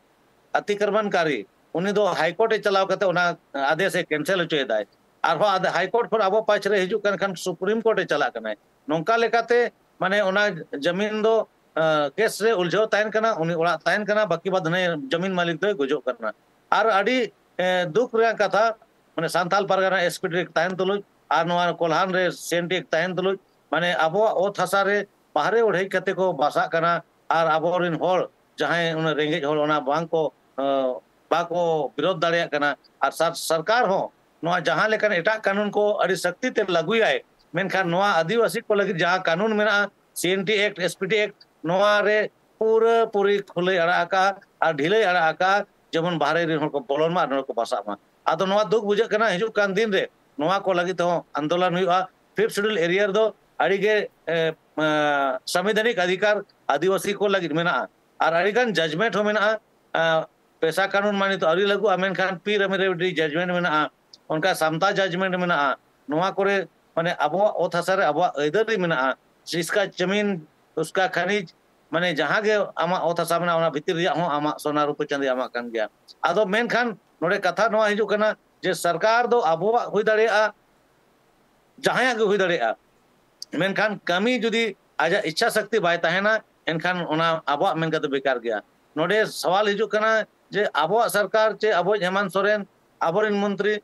ᱟᱛᱤᱠᱨᱚᱢᱚᱱᱠᱟᱨᱤ, ᱩᱱᱤ ᱫᱚ ᱦᱟᱭ ᱠᱳᱨᱴ ᱮ ᱪᱟᱞᱟᱣ ᱠᱟᱛᱮ ᱚᱱᱟ ᱟᱫᱮᱥ ᱮ ᱠᱮᱱᱥᱮᱞ ᱦᱚᱪᱚᱭᱮᱫᱟᱭ᱾ ᱟᱨᱦᱚᱸ ᱟᱫ-, ᱦᱟᱭ ᱠᱳᱨᱴ ᱠᱷᱚᱱ ᱟᱵᱚ ᱯᱟᱥ ᱨᱮ ᱦᱤᱡᱩᱜ ᱠᱟᱱ ᱠᱷᱟᱱ ᱥᱩᱯᱨᱤᱢ ᱠᱳᱨᱴ ᱮ ᱪᱟᱞᱟᱜ ᱠᱟᱱᱟᱭ᱾ ᱱᱚᱝᱠᱟ ᱞᱮᱠᱟᱛᱮ ᱢᱟᱱᱮ ᱚᱱᱟ ᱡᱟᱢᱤᱱ ᱫᱚ, ᱮ, ᱠᱮᱥ ᱨᱮ ᱩᱞᱡᱷᱟᱹᱣ ᱛᱟᱦᱮᱱ ᱠᱟᱱᱟ, ᱩᱱᱤ ᱚᱲᱟᱜ ᱛᱟᱦᱮᱱ ᱠᱟᱱᱟ, ᱵᱟᱹᱠᱤ ᱵᱟᱫ ᱦᱟᱱᱮ ᱡᱟᱢᱤᱱ ᱢᱟᱹᱞᱤᱠ ᱫᱚᱭ ᱜᱚᱡᱚᱜ ᱠᱟᱱᱟ᱾ ᱟᱨ ᱟᱹᱰᱤ, ᱮ, ᱫᱩᱠ ᱨᱮᱭᱟᱜ ᱠᱟᱛᱷᱟ, ᱢᱟᱱᱮ ᱥᱟᱱᱛᱟᱞ ᱯᱟᱨᱜᱟᱱᱟ ᱮᱥᱯᱤ ᱮᱠᱴ ᱛᱟᱦᱮᱱ ᱛᱩᱞᱩᱡ ᱟᱨ ᱱᱚᱣᱟ ᱠᱚᱞᱦᱟᱱ ᱨᱮ ᱥᱤ ᱮᱱ ᱴᱤ ᱮᱠᱴ ᱛᱟᱦᱮᱱ ᱛᱩᱞᱩᱡ, ᱢᱟᱱᱮ ᱟᱵᱚᱣᱟᱜ ᱚᱛ ᱦᱟᱥᱟ ᱨᱮ ᱵᱟᱦᱨᱮ ᱚᱲᱦᱮᱡ ᱠᱟᱛᱮ ᱠᱚ ᱵᱟᱥᱟᱜ ᱠᱟᱱᱟ᱾ ᱟᱨ ᱟᱵᱚᱨᱮᱱ ᱦᱚᱲ, ᱡᱟᱦᱟᱸᱭ ᱚᱱᱟ ᱨᱮᱸᱜᱮᱡ ᱦᱚᱲ, ᱚᱱᱟ ᱵᱟᱝ ᱠᱚ, ᱮ, ᱵᱟᱠᱚ ᱵᱤᱨᱳᱫᱷ ᱫᱟᱲᱮᱭᱟᱜ ᱠᱟᱱᱟ᱾ ᱟᱨ ᱥᱟᱨ-, ᱥᱚᱨᱠᱟᱨ ᱦᱚᱸ ᱱᱚᱣᱟ ᱡᱟᱦᱟᱸ ᱞᱮᱠᱟᱱ ᱮᱴᱟᱜ ᱠᱟᱹᱱᱩᱱ ᱠᱚ ᱟᱹᱰᱤ ᱥᱟᱹᱠᱛᱤ ᱛᱮ ᱞᱟᱹᱜᱩᱭᱟᱭ, ᱢᱮᱱᱠᱷᱟᱱ ᱱᱚᱣᱟ ᱟᱹᱫᱤᱵᱟᱹᱥᱤ ᱠᱚ ᱞᱟᱹᱜᱤᱫ ᱡᱟᱦᱟᱸ ᱠᱟᱹᱱᱩᱱ ᱢᱮᱱᱟᱜᱼᱟ, C N T act, S P T act, ᱱᱚᱣᱟ ᱨᱮ ᱯᱩᱨᱟᱹ ᱯᱩᱨᱤ ᱠᱷᱩᱞᱟᱹᱭ ᱟᱲᱟᱜ ᱟᱠᱟᱫᱼᱟ ᱟᱨ ᱰᱷᱤᱞᱟᱹᱭ ᱟᱲᱟᱜ ᱟᱠᱟᱫᱼᱟ, ᱡᱮᱢᱚᱱ ᱵᱟᱦᱨᱮ ᱨᱮᱱ ᱦᱚᱲ ᱠᱚ ᱵᱚᱞᱚᱱ ᱢᱟ ᱟᱨ ᱱᱚᱰᱮ ᱠᱚ ᱵᱟᱥᱟᱜ ᱢᱟ᱾ ᱟᱫᱚ ᱱᱚᱣᱟ ᱫᱩᱠ ᱵᱩᱡᱷᱟᱹᱜ ᱠᱟᱱᱟ, ᱦᱤᱡᱩᱜ ᱠᱟᱱ ᱫᱤᱱ ᱨᱮ ᱱᱚᱣᱟ ᱠᱚ ᱞᱟᱹᱜᱤᱫ ᱛᱮᱦᱚᱸ ᱟᱱᱫᱳᱞᱚᱱ ᱦᱩᱭᱩᱜᱼᱟ᱾ ᱯᱷᱤᱯᱛᱷ ᱥᱤᱰᱩᱞ ᱮᱨᱤᱭᱟ ᱨᱮᱫᱚ ᱟᱹᱰᱤᱜᱮ, ᱮ, ᱮ, ᱥᱟᱝᱵᱤᱫᱷᱟᱱᱤᱠ ᱚᱫᱷᱤᱠᱟᱨ ᱟᱹᱫᱤᱵᱟᱹᱥᱤ ᱠᱚ ᱞᱟᱹᱜᱤᱫ ᱢᱮᱱᱟᱜᱼᱟ ᱟᱨ ᱟᱹᱰᱤᱜᱟᱱ ᱡᱟᱡᱽᱢᱮᱱᱴ ᱦᱚᱸ ᱢᱮᱱᱟᱜᱼᱟ᱾ ᱮ, ᱯᱮᱥᱟ ᱠᱟᱹᱱᱩᱱ ᱢᱟ ᱱᱤᱛᱚᱜ ᱟᱹᱣᱨᱤ ᱞᱟᱹᱜᱩᱜᱼᱟ, ᱢᱮᱱᱠᱷᱟᱱ ᱯᱤ ᱨᱟᱢᱤ ᱨᱮᱰᱰᱤ ᱡᱟᱡᱽᱢᱮᱱᱴ ᱢᱮᱱᱟᱜᱼᱟ, ᱚᱱᱠᱟ ᱥᱟᱢᱛᱟ ᱡᱟᱡᱽᱢᱮᱱᱴ ᱢᱮᱱᱟᱜᱼᱟ᱾ ᱱᱚᱣᱟ ᱠᱚᱨᱮ ᱢᱟᱱᱮ ᱟᱵᱚᱣᱟᱜ ᱚᱛ ᱦᱟᱥᱟ ᱨᱮ ᱟᱵᱚᱣᱟᱜ ᱟᱹᱭᱫᱟᱹᱨᱤ ᱢᱮᱱᱟᱜᱼᱟ᱾ ᱤᱥᱠᱟ ᱡᱟᱢᱤᱱ, ᱩᱥᱠᱟ ᱠᱷᱟᱱᱤᱡᱽ, ᱢᱟᱱᱮ ᱡᱟᱦᱟᱸ ᱜᱮ ᱟᱢᱟᱜ ᱚᱛ ᱦᱟᱥᱟ ᱢᱮᱱᱟᱜᱼᱟ, ᱚᱱᱟ ᱵᱷᱤᱛᱤᱨ ᱨᱮᱭᱟᱜ ᱦᱚᱸ ᱟᱢᱟᱜ ᱥᱚᱱᱟ ᱨᱩᱯᱟᱹ ᱪᱟᱸᱫᱤ ᱟᱢᱟᱜ ᱠᱟᱱ ᱜᱮᱭᱟ᱾ ᱟᱫᱚ ᱢᱮᱱᱠᱷᱟᱱ ᱱᱚᱰᱮ ᱠᱟᱛᱷᱟ ᱱᱚᱣᱟ ᱦᱤᱡᱩᱜ ᱠᱟᱱᱟ ᱡᱮ ᱥᱚᱨᱠᱟᱨ ᱫᱚ ᱟᱵᱚᱣᱟᱜ ᱦᱩᱭ ᱫᱟᱲᱮᱭᱟᱜᱼᱟ, ᱡᱟᱦᱟᱸᱭᱟᱜ ᱜᱮ ᱦᱩᱭ ᱫᱟᱲᱮᱭᱟᱜᱼᱟ, ᱢᱮᱱᱠᱷᱟᱱ ᱠᱟᱹᱢᱤ ᱡᱩᱫᱤ ᱟᱡᱟᱜ ᱤᱪᱪᱷᱟ ᱥᱚᱠᱛᱤ ᱵᱟᱭ ᱛᱟᱦᱮᱱᱟ, ᱮᱱᱠᱷᱟᱱ ᱚᱱᱟ ᱟᱵᱚᱣᱟᱜ ᱢᱮᱱ ᱠᱟᱛᱮ ᱵᱮᱠᱟᱨ ᱜᱮᱭᱟ᱾ ᱱᱚᱰᱮ ᱥᱟᱣᱟᱞ ᱦᱤᱡᱩᱜ ᱠᱟᱱᱟ ᱡᱮ ᱟᱵᱚᱣᱟᱜ ᱥᱚᱨᱠᱟᱨ ᱪᱮ ᱟᱵᱚᱭᱤᱡ ᱦᱮᱢᱟᱱᱛ ᱥᱚᱨᱮᱱ, ᱟᱵᱚᱨᱮᱱ ᱢᱚᱱᱛᱨᱤ,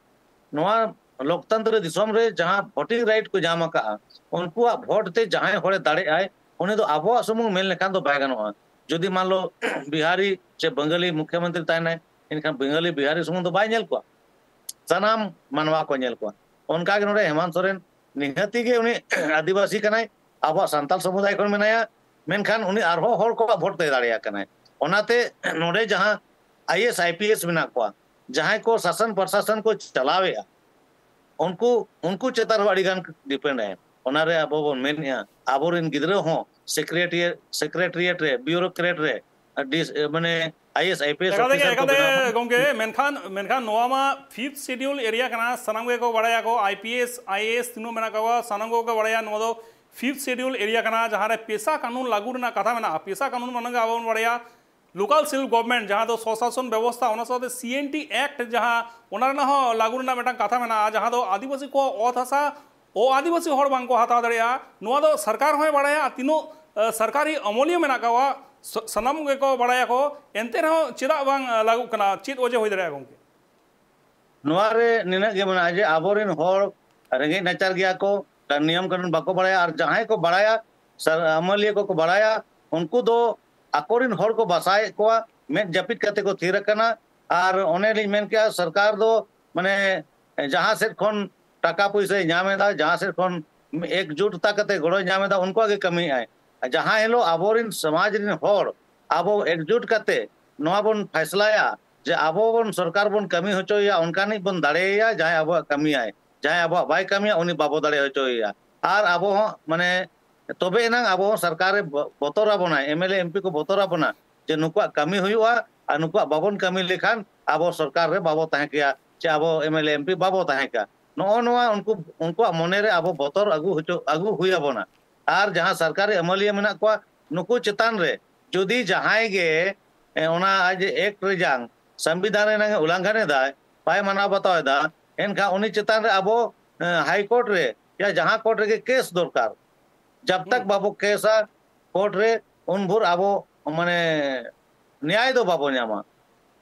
ᱱᱚᱣᱟ ᱞᱳᱠᱛᱚᱱᱛᱨᱚ ᱫᱤᱥᱚᱢ ᱨᱮ ᱡᱟᱦᱟᱸ ᱵᱷᱳᱴᱤᱝ ᱨᱟᱭᱤᱴ ᱠᱚ ᱧᱟᱢ ᱟᱠᱟᱫᱼᱟ, ᱩᱱᱠᱩᱣᱟᱜ ᱵᱷᱳᱴ ᱛᱮ ᱡᱟᱦᱟᱸᱭ ᱦᱚᱲᱮ ᱫᱟᱲᱮᱜ ᱟᱭ, ᱩᱱᱤ ᱫᱚ ᱟᱵᱚᱣᱟᱜ ᱥᱩᱢᱩᱝ ᱢᱮᱱ ᱞᱮᱠᱷᱟᱱ ᱫᱚ ᱵᱟᱭ ᱜᱟᱱᱚᱜᱼᱟ᱾ ᱡᱩᱫᱤ ᱢᱟᱱ ᱞᱚ ᱵᱤᱦᱟᱨᱤ ᱪᱮ ᱵᱟᱝᱜᱟᱞᱤ ᱢᱩᱠᱷᱭᱚᱢᱚᱱᱛᱨᱤ ᱛᱟᱦᱮᱱᱟᱭ, ᱮᱱᱠᱷᱟᱱ ᱵᱟᱝᱜᱟᱞᱤ ᱵᱤᱦᱟᱨᱤ ᱥᱩᱢᱩᱝ ᱫᱚ ᱵᱟᱭ ᱧᱮᱞ ᱠᱚᱣᱟ, ᱥᱟᱱᱟᱢ ᱢᱟᱱᱣᱟ ᱠᱚ ᱧᱮᱞ ᱠᱚᱣᱟ᱾ ᱚᱱᱠᱟᱜᱮ ᱱᱚᱰᱮ ᱦᱮᱢᱟᱱᱛ ᱥᱚᱨᱮᱱ ᱱᱤᱦᱟᱹᱛᱤ ᱜᱮ ᱩᱱᱤ ᱟᱹᱫᱤᱵᱟᱹᱥᱤ ᱠᱟᱱᱟᱭ, ᱟᱵᱚᱣᱟᱜ ᱥᱟᱱᱛᱟᱞ ᱥᱚᱢᱩᱫᱟᱭ ᱠᱷᱚᱱ ᱢᱮᱱᱟᱭᱟ, ᱢᱮᱱᱠᱷᱟᱱ ᱩᱱᱤ ᱟᱨᱦᱚᱸ ᱦᱚᱲ ᱠᱚᱣᱟᱜ ᱵᱷᱳᱴ ᱛᱮᱭ ᱫᱟᱲᱮᱭᱟᱜ ᱠᱟᱱᱟᱭ᱾ ᱚᱱᱟᱛᱮ ᱱᱚᱰᱮ ᱡᱟᱦᱟᱸ I A S, I P S ᱢᱮᱱᱟᱜ ᱠᱚᱣᱟ, ᱡᱟᱦᱟᱸᱭ ᱠᱚ ᱥᱟᱥᱚᱱ ᱯᱨᱚᱥᱟᱥᱚᱱ ᱠᱚ ᱪᱟᱞᱟᱣᱮᱫᱼᱟ, ᱩᱱᱠᱩ, ᱩᱱᱠᱩ ᱪᱮᱛᱟᱱ ᱨᱮᱦᱚᱸ ᱟᱹᱰᱤ ᱜᱟᱱ depend ᱟᱭ᱾ ᱚᱱᱟᱨᱮ ᱟᱵᱚ ᱵᱚᱱ ᱢᱮᱱᱮᱫᱼᱟ, ᱟᱵᱚᱨᱮᱱ ᱜᱤᱫᱽᱨᱟᱹ ᱦᱚᱸ secretariat, secretariat ᱨᱮ, bureaucrat ᱨᱮ, ᱰᱤᱥ-, ᱢᱟᱱᱮ IAS, IPS ᱮᱠᱟᱞ ᱛᱮᱜᱮ, officer ᱠᱚ ᱮᱠᱟᱞ ᱛᱮᱜᱮ ᱵᱮᱱᱟᱣ ᱢᱟ᱾ ᱜᱚᱢᱠᱮ, ᱢᱮᱱᱠᱷᱟᱱ, ᱢᱮᱱᱠᱷᱟᱱ ᱱᱚᱣᱟ ᱢᱟ fifth schedule area ᱠᱟᱱᱟ, ᱥᱟᱱᱟᱢ ᱜᱮᱠᱚ ᱵᱟᱲᱟᱭᱟᱠᱚ, IPS, IAS ᱛᱤᱱᱟᱹᱜ ᱢᱮᱱᱟᱜ ᱠᱚᱣᱟ, ᱥᱟᱱᱟᱢ ᱠᱚᱜᱮ ᱵᱟᱲᱟᱭᱟ, ᱱᱚᱣᱟ ᱫᱚ fifth schedule area ᱠᱟᱱᱟ, ᱡᱟᱦᱟᱸ ᱨᱮ ᱯᱮᱥᱟ ᱠᱟᱹᱱᱩᱱ ᱞᱟᱹᱜᱩ ᱨᱮᱱᱟᱜ ᱠᱟᱛᱷᱟ ᱢᱮᱱᱟᱜᱼᱟ᱾ ᱯᱮᱥᱟ ᱠᱟᱹᱱᱩᱱ ᱢᱟᱱᱮ ᱜᱮ ᱟᱵᱚ ᱵᱚᱱ ᱵᱟᱲᱟᱭᱟ local self government, ᱡᱟᱦᱟᱸ ᱫᱚ ᱥᱚᱥᱟᱥᱚᱱ ᱵᱮᱵᱚᱥᱛᱷᱟ, ᱚᱱᱟ ᱥᱟᱶᱛᱮ CNT Act, ᱡᱟᱦᱟᱸ ᱚᱱᱟ ᱨᱮᱱᱟᱜ ᱦᱚᱸ ᱞᱟᱹᱜᱩ ᱨᱮᱱᱟᱜ ᱢᱤᱫᱴᱟᱝ ᱠᱟᱛᱷᱟ ᱢᱮᱱᱟᱜᱼᱟ, ᱡᱟᱦᱟᱸ ᱫᱚ ᱟᱹᱫᱤᱵᱟᱹᱥᱤ ᱠᱚᱣᱟᱜ ᱚᱛ ᱦᱟᱥᱟ ᱚ ᱟᱹᱫᱤᱵᱟᱹᱥᱤ ᱦᱚᱲ ᱵᱟᱝ ᱠᱚ ᱦᱟᱛᱟᱣ ᱫᱟᱲᱮᱭᱟᱜᱼᱟ᱾ ᱱᱚᱣᱟ ᱫᱚ ᱥᱚᱨᱠᱟᱨ ᱦᱚᱸᱭ ᱵᱟᱲᱟᱭᱟ, ᱟᱨ ᱛᱤᱱᱟᱹᱜ, ᱮ, ᱥᱚᱨᱠᱟᱨᱤ ᱟᱹᱢᱟᱹᱞᱤᱭᱟᱹ ᱢᱮᱱᱟᱜ ᱠᱚᱣᱟ, ᱥ-, ᱥᱟᱱᱟᱢ ᱜᱮᱠᱚ ᱵᱟᱲᱟᱭᱟᱠᱚ, ᱮᱱᱛᱮ ᱨᱮᱦᱚᱸ ᱪᱮᱫᱟᱜ ᱵᱟᱝ, ᱮ, ᱞᱟᱹᱜᱩᱜ ᱠᱟᱱᱟ? ᱪᱮᱫ ᱚᱡᱮ ᱦᱩᱭ ᱫᱟᱲᱮᱭᱟᱜᱼᱟ ᱜᱚᱢᱠᱮ? ᱱᱚᱣᱟ ᱨᱮ ᱱᱤᱱᱟᱹᱜ ᱜᱮ ᱢᱮᱱᱟᱜᱼᱟ ᱡᱮ ᱟᱵᱚᱨᱮᱱ ᱦᱚᱲ ᱨᱮᱸᱜᱮᱡ ᱱᱟᱪᱟᱨ ᱜᱮᱭᱟ ᱠᱚ, ᱱᱤᱭᱚᱢ ᱠᱟᱹᱱᱩᱱ ᱵᱟᱠᱚ ᱵᱟᱲᱟᱭᱟ, ᱟᱨ ᱡᱟᱦᱟᱸᱭ ᱠᱚ ᱵᱟᱲᱟᱭᱟ, ᱥᱟᱨ-, ᱟᱹᱢᱟᱹᱞᱤᱭᱟᱹ ᱠᱚᱠᱚ ᱵᱟᱲᱟᱭᱟ, ᱩᱱᱠᱩ ᱫᱚ ᱟᱠᱚᱨᱮᱱ ᱦᱚᱲ ᱠᱚ ᱵᱟᱥᱟᱭᱮᱫ ᱠᱚᱣᱟ, ᱢᱮᱫ ᱡᱟᱹᱯᱤᱫ ᱠᱟᱛᱮ ᱠᱚ ᱛᱷᱤᱨ ᱟᱠᱟᱱᱟ᱾ ᱟᱨ ᱚᱱᱮ ᱞᱤᱧ ᱢᱮᱱ ᱠᱮᱜᱼᱟ, ᱥᱚᱨᱠᱟᱨ ᱫᱚ ᱢᱟᱱᱮ ᱡᱟᱦᱟᱸ ᱥᱮᱫ ᱠᱷᱚᱱ ᱴᱟᱠᱟ ᱯᱩᱭᱥᱟᱹᱭ ᱧᱟᱢ ᱮᱫᱟ, ᱡᱟᱦᱟᱸ ᱥᱮᱫ ᱠᱷᱚᱱ ᱮᱠᱡᱩᱴᱛᱟ ᱠᱟᱛᱮ ᱜᱚᱲᱚᱭ ᱧᱟᱢ ᱮᱫᱟ, ᱩᱱᱠᱩᱣᱟᱜ ᱜᱮ ᱠᱟᱹᱢᱤᱭᱮᱫᱟᱭ᱾ ᱡᱟᱦᱟᱸ ᱦᱤᱞᱳᱜ ᱟᱵᱚᱨᱮᱱ ᱥᱚᱢᱟᱡᱽ ᱨᱮᱱ ᱦᱚᱲ ᱟᱵᱚ ᱮᱠᱡᱩᱴ ᱠᱟᱛᱮ ᱱᱚᱣᱟ ᱵᱚᱱ ᱯᱷᱟᱭᱥᱞᱟᱭᱟ ᱡᱮ ᱟᱵᱚ ᱵᱚᱱ ᱥᱚᱨᱠᱟᱨ ᱵᱚᱱ ᱠᱟᱹᱢᱤ ᱦᱚᱪᱚᱭᱮᱭᱟ, ᱚᱱᱠᱟᱱᱤᱡ ᱵᱚᱱ ᱫᱟᱲᱮᱭᱟᱭᱟ ᱡᱟᱦᱟᱸᱭ ᱟᱵᱚᱣᱟᱜ ᱠᱟᱹᱢᱤᱭᱟᱭ, ᱡᱟᱦᱟᱸᱭ ᱟᱵᱚᱣᱟᱜ ᱵᱟᱭ ᱠᱟᱹᱢᱤᱭᱟ ᱩᱱᱤ ᱵᱟᱵᱚ ᱫᱟᱲᱮ ᱦᱚᱪᱚᱭᱮᱭᱟ᱾ ᱟᱨ ᱟᱵᱚ ᱦᱚᱸ ᱢᱟᱱᱮ ᱛᱚᱵᱮ ᱮᱱᱟᱝ ᱟᱵᱚ ᱦᱚᱸ ᱥᱚᱨᱠᱟᱨ ᱨᱮ ᱵᱚ-, ᱵᱚᱛᱚᱨ ᱟᱵᱚᱱᱟᱭ, MLA MP ᱠᱚ ᱵᱚᱛᱚᱨ ᱟᱵᱚᱱᱟ ᱡᱮ ᱱᱩᱠᱩᱣᱟᱜ ᱠᱟᱹᱢᱤ ᱦᱩᱭᱩᱜᱼᱟ, ᱟᱨ ᱱᱩᱠᱩᱣᱟᱜ ᱵᱟᱵᱚᱱ ᱠᱟᱹᱢᱤ ᱞᱮᱠᱷᱟᱱ ᱟᱵᱚ ᱥᱚᱨᱠᱟᱨ ᱨᱮ ᱵᱟᱵᱚ ᱛᱟᱦᱮᱸ ᱠᱮᱭᱟ, ᱪᱮ ᱟᱵᱚ MLA MP ᱵᱟᱵᱚ ᱛᱟᱦᱮᱸ ᱠᱮᱭᱟ᱾ ᱱᱚᱜᱼᱚ ᱱᱚᱣᱟ ᱩᱱᱠᱩ, ᱩᱱᱠᱩᱣᱟᱜ ᱢᱚᱱᱮ ᱨᱮ ᱟᱵᱚ ᱵᱚᱛᱚᱨ ᱟᱹᱜᱩ ᱦᱚᱪᱚ, ᱟᱹᱜᱩ ᱦᱩᱭ ᱟᱵᱚᱱᱟ᱾ ᱟᱨ ᱡᱟᱦᱟᱸ ᱥᱚᱨᱠᱟᱨᱤ ᱟᱹᱢᱟᱹᱞᱤᱭᱟᱹ ᱢᱮᱱᱟᱜ ᱠᱚᱣᱟ, ᱱᱩᱠᱩ ᱪᱮᱛᱟᱱ ᱨᱮ ᱡᱩᱫᱤ ᱡᱟᱦᱟᱸᱭ ᱜᱮ, ᱮ, ᱚᱱᱟ ᱟᱡ ᱮᱠᱴ ᱨᱮᱭᱟᱜ, ᱥᱚᱝᱵᱤᱫᱷᱟᱱ ᱨᱮᱱᱟᱜ ᱩᱞᱞᱚᱝᱜᱷᱚᱱ ᱮᱫᱟᱭ, ᱵᱟᱭ ᱢᱟᱱᱟᱣ ᱵᱟᱛᱟᱣ ᱮᱫᱟ, ᱮᱱᱠᱷᱟᱱ ᱩᱱᱤ ᱪᱮᱛᱟᱱ ᱨᱮ ᱟᱵᱚ, ᱮ, ᱦᱟᱭ ᱠᱳᱨᱴ ᱨᱮ ᱭᱟ ᱡᱟᱦᱟᱸ ᱠᱳᱨᱴ ᱨᱮᱜᱮ ᱠᱮᱥ ᱫᱚᱨᱠᱟᱨ᱾ ᱡᱟᱵ ᱛᱟᱠ ᱦᱩᱸ᱾ ᱵᱟᱵᱚ ᱠᱮᱥᱟ ᱠᱳᱨᱴ ᱨᱮ, ᱩᱱ ᱵᱷᱳᱨ ᱟᱵᱚ ᱢᱟᱱᱮ ᱱᱮᱭᱟᱭ ᱫᱚ ᱵᱟᱵᱚ ᱧᱟᱢᱟ᱾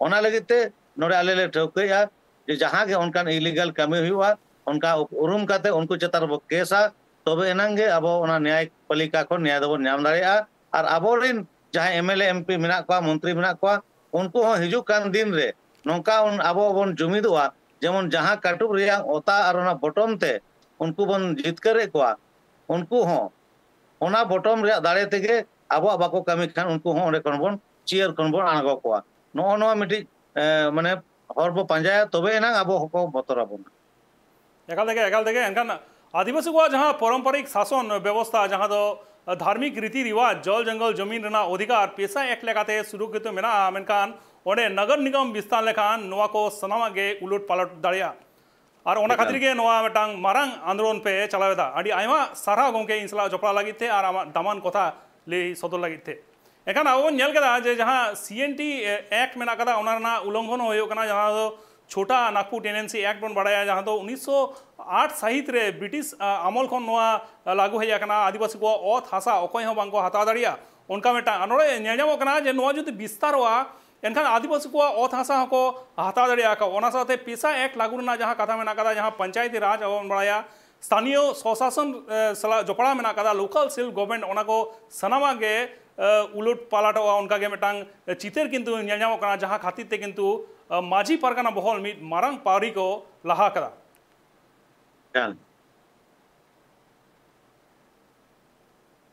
ᱚᱱᱟ ᱞᱟᱹᱜᱤᱫ ᱛᱮ ᱱᱚᱰᱮ ᱟᱞᱮ ᱞᱮ ᱴᱷᱟᱹᱣᱠᱟᱹᱭᱮᱫᱼᱟ ᱡᱮ ᱡᱟᱦᱟᱸ ᱜᱮ ᱚᱱᱠᱟᱱ ᱤᱞᱤᱜᱟᱞ ᱠᱟᱹᱢᱤ ᱦᱩᱭᱩᱜᱼᱟ, ᱚᱱᱠᱟ ᱩᱯ-, ᱩᱨᱩᱢ ᱠᱟᱛᱮ ᱩᱱᱠᱩ ᱪᱮᱛᱟᱱ ᱨᱮᱵᱚ ᱠᱮᱥᱟ, ᱛᱚᱵᱮ ᱮᱱᱟᱝ ᱜᱮ ᱟᱵᱚ ᱚᱱᱟ ᱱᱮᱭᱟᱭ ᱯᱟᱞᱤᱠᱟ ᱠᱷᱚᱱ ᱱᱮᱭᱟᱭ ᱫᱚᱵᱚᱱ ᱧᱟᱢ ᱫᱟᱲᱮᱭᱟᱜᱼᱟ᱾ ᱟᱨ ᱟᱵᱚᱨᱮᱱ ᱡᱟᱦᱟᱸᱭ MLA MP ᱢᱮᱱᱟᱜ ᱠᱚᱣᱟ, ᱢᱚᱱᱛᱨᱤ ᱢᱮᱱᱟᱜ ᱠᱚᱣᱟ, ᱩᱱᱠᱩ ᱦᱚᱸ ᱦᱤᱡᱩᱜ ᱠᱟᱱ ᱫᱤᱱ ᱨᱮ ᱱᱚᱝᱠᱟ ᱩᱱ-, ᱟᱵᱚ ᱵᱚᱱ ᱡᱩᱢᱤᱫᱚᱜᱼᱟ, ᱡᱮᱢᱚᱱ ᱡᱟᱦᱟᱸ ᱠᱟᱹᱴᱩᱵ ᱨᱮᱭᱟᱜ ᱚᱛᱟ ᱟᱨ ᱚᱱᱟ ᱵᱚᱴᱚᱢ ᱛᱮ ᱩᱱᱠᱩ ᱵᱚᱱ ᱡᱤᱛᱠᱟᱹᱨᱮᱫ ᱠᱚᱣᱟ, ᱩᱱᱠᱩ ᱦᱚᱸ ᱚᱱᱟ ᱵᱚᱴᱚᱢ ᱨᱮᱭᱟᱜ ᱫᱟᱲᱮ ᱛᱮᱜᱮ ᱟᱵᱚᱣᱟᱜ ᱵᱟᱠᱚ ᱠᱟᱹᱢᱤ ᱠᱷᱟᱱ ᱩᱱᱠᱩ ᱦᱚᱸ ᱚᱸᱰᱮ ᱠᱷᱚᱱ ᱵᱚᱱ ᱪᱤᱭᱟᱹᱨ ᱠᱷᱚᱱ ᱵᱚᱱ ᱟᱬᱜᱚ ᱠᱚᱣᱟ᱾ ᱱᱚᱜᱼᱚ ᱱᱚᱣᱟ ᱢᱤᱫᱴᱤᱡ, ᱮ, ᱢᱟᱱᱮ ᱦᱚᱨ ᱵᱚ ᱯᱟᱸᱡᱟᱭᱟ, ᱛᱚᱵᱮ ᱮᱱᱟᱝ ᱟᱵᱚ ᱦᱚᱸᱠᱚ ᱵᱚᱛᱚᱨ ᱟᱵᱚᱱᱟ᱾ ᱮᱠᱟᱞ ᱛᱮᱜᱮ, ᱮᱠᱟᱞ ᱛᱮᱜᱮ᱾ ᱮᱱᱠᱷᱟᱱ ᱟᱹᱫᱤᱵᱟᱹᱥᱤ ᱠᱚᱣᱟᱜ ᱡᱟᱦᱟᱸ ᱯᱟᱨᱚᱢᱯᱚᱨᱤᱠ ᱥᱟᱥᱚᱱ ᱵᱮᱵᱚᱥᱛᱷᱟ, ᱡᱟᱦᱟᱸ ᱫᱚ ᱫᱷᱟᱨᱢᱤᱠ ᱨᱤᱛᱤ ᱨᱤᱣᱟᱡᱽ, ᱡᱚᱞ ᱡᱚᱝᱜᱚᱞ ᱡᱚᱢᱤᱱ ᱨᱮᱱᱟᱜ ᱚᱫᱷᱤᱠᱟᱨ ᱯᱮᱥᱟ ᱮᱠ ᱞᱮᱠᱟᱛᱮ ᱥᱩᱨᱚᱠᱠᱷᱤᱛ ᱢᱮᱱᱟᱜᱼᱟ, ᱢᱮᱱᱠᱷᱟᱱ ᱚᱸᱰᱮ ᱱᱚᱜᱚᱨ ᱱᱤᱜᱚᱢ ᱵᱤᱥᱛᱟᱨ ᱞᱮᱠᱷᱟᱱ ᱱᱚᱣᱟ ᱠᱚ ᱥᱟᱱᱟᱢᱟᱜ ᱜᱮ ᱩᱞᱚᱴ ᱯᱟᱞᱚᱴ ᱫᱟᱲᱮᱭᱟᱜᱼᱟ᱾ ᱟᱨ ᱚᱱᱟ ᱠᱷᱟᱹᱛᱤᱨ ᱜᱮ ᱱᱚᱣᱟ ᱢᱤᱫᱴᱟᱝ ᱢᱟᱨᱟᱝ ᱟᱱᱫᱳᱞᱚᱱ ᱯᱮ ᱪᱟᱞᱟᱣ ᱮᱫᱟ᱾ ᱟᱹᱰᱤ ᱟᱭᱢᱟ ᱥᱟᱨᱦᱟᱣ ᱜᱚᱢᱠᱮ, ᱤᱧ ᱥᱟᱞᱟᱜ ᱡᱚᱯᱲᱟᱣ ᱞᱟᱹᱜᱤᱫ ᱛᱮ ᱟᱨ ᱟᱢᱟᱜ ᱫᱟᱢᱟᱱ ᱠᱟᱛᱷᱟ ᱞᱟᱹᱭ ᱥᱚᱫᱚᱨ ᱞᱟᱹᱜᱤᱫ ᱛᱮ᱾ ᱮᱱᱠᱷᱟᱱ ᱟᱵᱚ ᱵᱚᱱ ᱧᱮᱞ ᱠᱮᱫᱟ ᱡᱮ ᱡᱟᱦᱟᱸ ᱥᱤ ᱮᱱ ᱴᱤ ᱮᱠᱴ ᱢᱮᱱᱟᱜ ᱠᱟᱫᱟ, ᱚᱱᱟ ᱨᱮᱱᱟᱜ ᱩᱞᱚᱝᱜᱷᱚᱱ ᱦᱚᱸ ᱦᱩᱭᱩᱜ ᱠᱟᱱᱟ, ᱡᱟᱦᱟᱸ ᱫᱚ ᱪᱷᱳᱴᱟ ᱱᱟᱜᱽᱯᱩᱨ ᱴᱮᱱᱮᱱᱥᱤ ᱮᱠᱴ ᱵᱚᱱ ᱵᱟᱲᱟᱭᱟ, ᱡᱟᱦᱟᱸ ᱫᱚ ᱩᱱᱤᱥᱥᱚ ᱟᱴ ᱥᱟᱹᱦᱤᱛ ᱨᱮ ᱵᱨᱤᱴᱤᱥ, ᱟ, ᱟᱢᱚᱞ ᱠᱷᱚᱱ ᱱᱚᱣᱟ ᱞᱟᱹᱜᱩ ᱦᱮᱡ ᱟᱠᱟᱱᱟ᱾ ᱟᱹᱫᱤᱵᱟᱹᱥᱤ ᱠᱚᱣᱟᱜ ᱚᱛ ᱦᱟᱥᱟ ᱚᱠᱚᱭ ᱦᱚᱸ ᱵᱟᱝᱠᱚ ᱦᱟᱛᱟᱣ ᱫᱟᱲᱮᱭᱟᱜᱼᱟ, ᱚᱱᱠᱟ ᱢᱤᱫᱴᱟᱝ᱾ ᱟᱨ ᱱᱚᱰᱮ ᱧᱮᱞ ᱧᱟᱢᱚᱜ ᱠᱟᱱᱟ ᱡᱮ ᱱᱚᱣᱟ ᱡᱩᱫᱤ ᱵᱤᱥᱛᱟᱨᱚᱜᱼᱟ, ᱮᱱᱠᱷᱟᱱ ᱟᱹᱫᱤᱵᱟᱹᱥᱤ ᱠᱚᱣᱟᱜ ᱚᱛ ᱦᱟᱥᱟ ᱦᱚᱸᱠᱚ ᱦᱟᱛᱟᱣ ᱫᱟᱲᱮᱭᱟᱜᱼᱟ ᱠᱚ᱾ ᱚᱱᱟ ᱥᱟᱶᱛᱮ ᱯᱮᱥᱟ ᱮᱠᱴ ᱞᱟᱹᱜᱩ ᱨᱮᱱᱟᱜ ᱡᱟᱦᱟᱸ ᱠᱟᱛᱷᱟ ᱢᱮᱱᱟᱜ ᱠᱟᱫᱟ, ᱡᱟᱦᱟᱸ ᱯᱚᱧᱪᱟᱭᱮᱛᱤ ᱨᱟᱡᱽ ᱟᱵᱚ ᱵᱚᱱ ᱵᱟᱲᱟᱭᱟ, ᱥᱛᱷᱟᱱᱤᱭᱚ ᱥᱚᱥᱟᱥᱚᱱ, ᱮ, ᱥᱟᱞᱟᱜ ᱡᱚᱯᱲᱟᱣ ᱢᱮᱱᱟᱜ ᱠᱟᱫᱟ, ᱞᱳᱠᱟᱞ ᱥᱮᱞᱯᱷ ᱜᱚᱵᱷᱚᱨᱱᱢᱮᱱᱴ, ᱚᱱᱟ ᱠᱚ ᱥᱟᱱᱟᱢᱟᱜ ᱜᱮ, ᱮ, ᱩᱞᱚᱴ ᱯᱟᱞᱟᱴᱚᱜᱼᱟ, ᱚᱱᱠᱟ ᱜᱮ ᱢᱤᱫᱴᱟᱝ ᱪᱤᱛᱟᱹᱨ ᱠᱤᱱᱛᱩ ᱧᱮᱞ ᱧᱟᱢᱚᱜ ᱠᱟᱱᱟ, ᱡᱟᱦᱟᱸ ᱠᱷᱟᱹᱛᱤᱨ ᱛᱮ ᱠᱤᱱᱛᱩ, ᱮ, ᱢᱟᱹᱡᱷᱤ ᱯᱟᱨᱜᱟᱱᱟ ᱵᱚᱦᱚᱞ ᱢᱤᱫ ᱢᱟᱨᱟᱝ ᱯᱟᱹᱣᱲᱤ ᱠᱚ ᱞᱟᱦᱟ ᱠᱟᱫᱟ᱾ ᱮᱠᱟᱞ᱾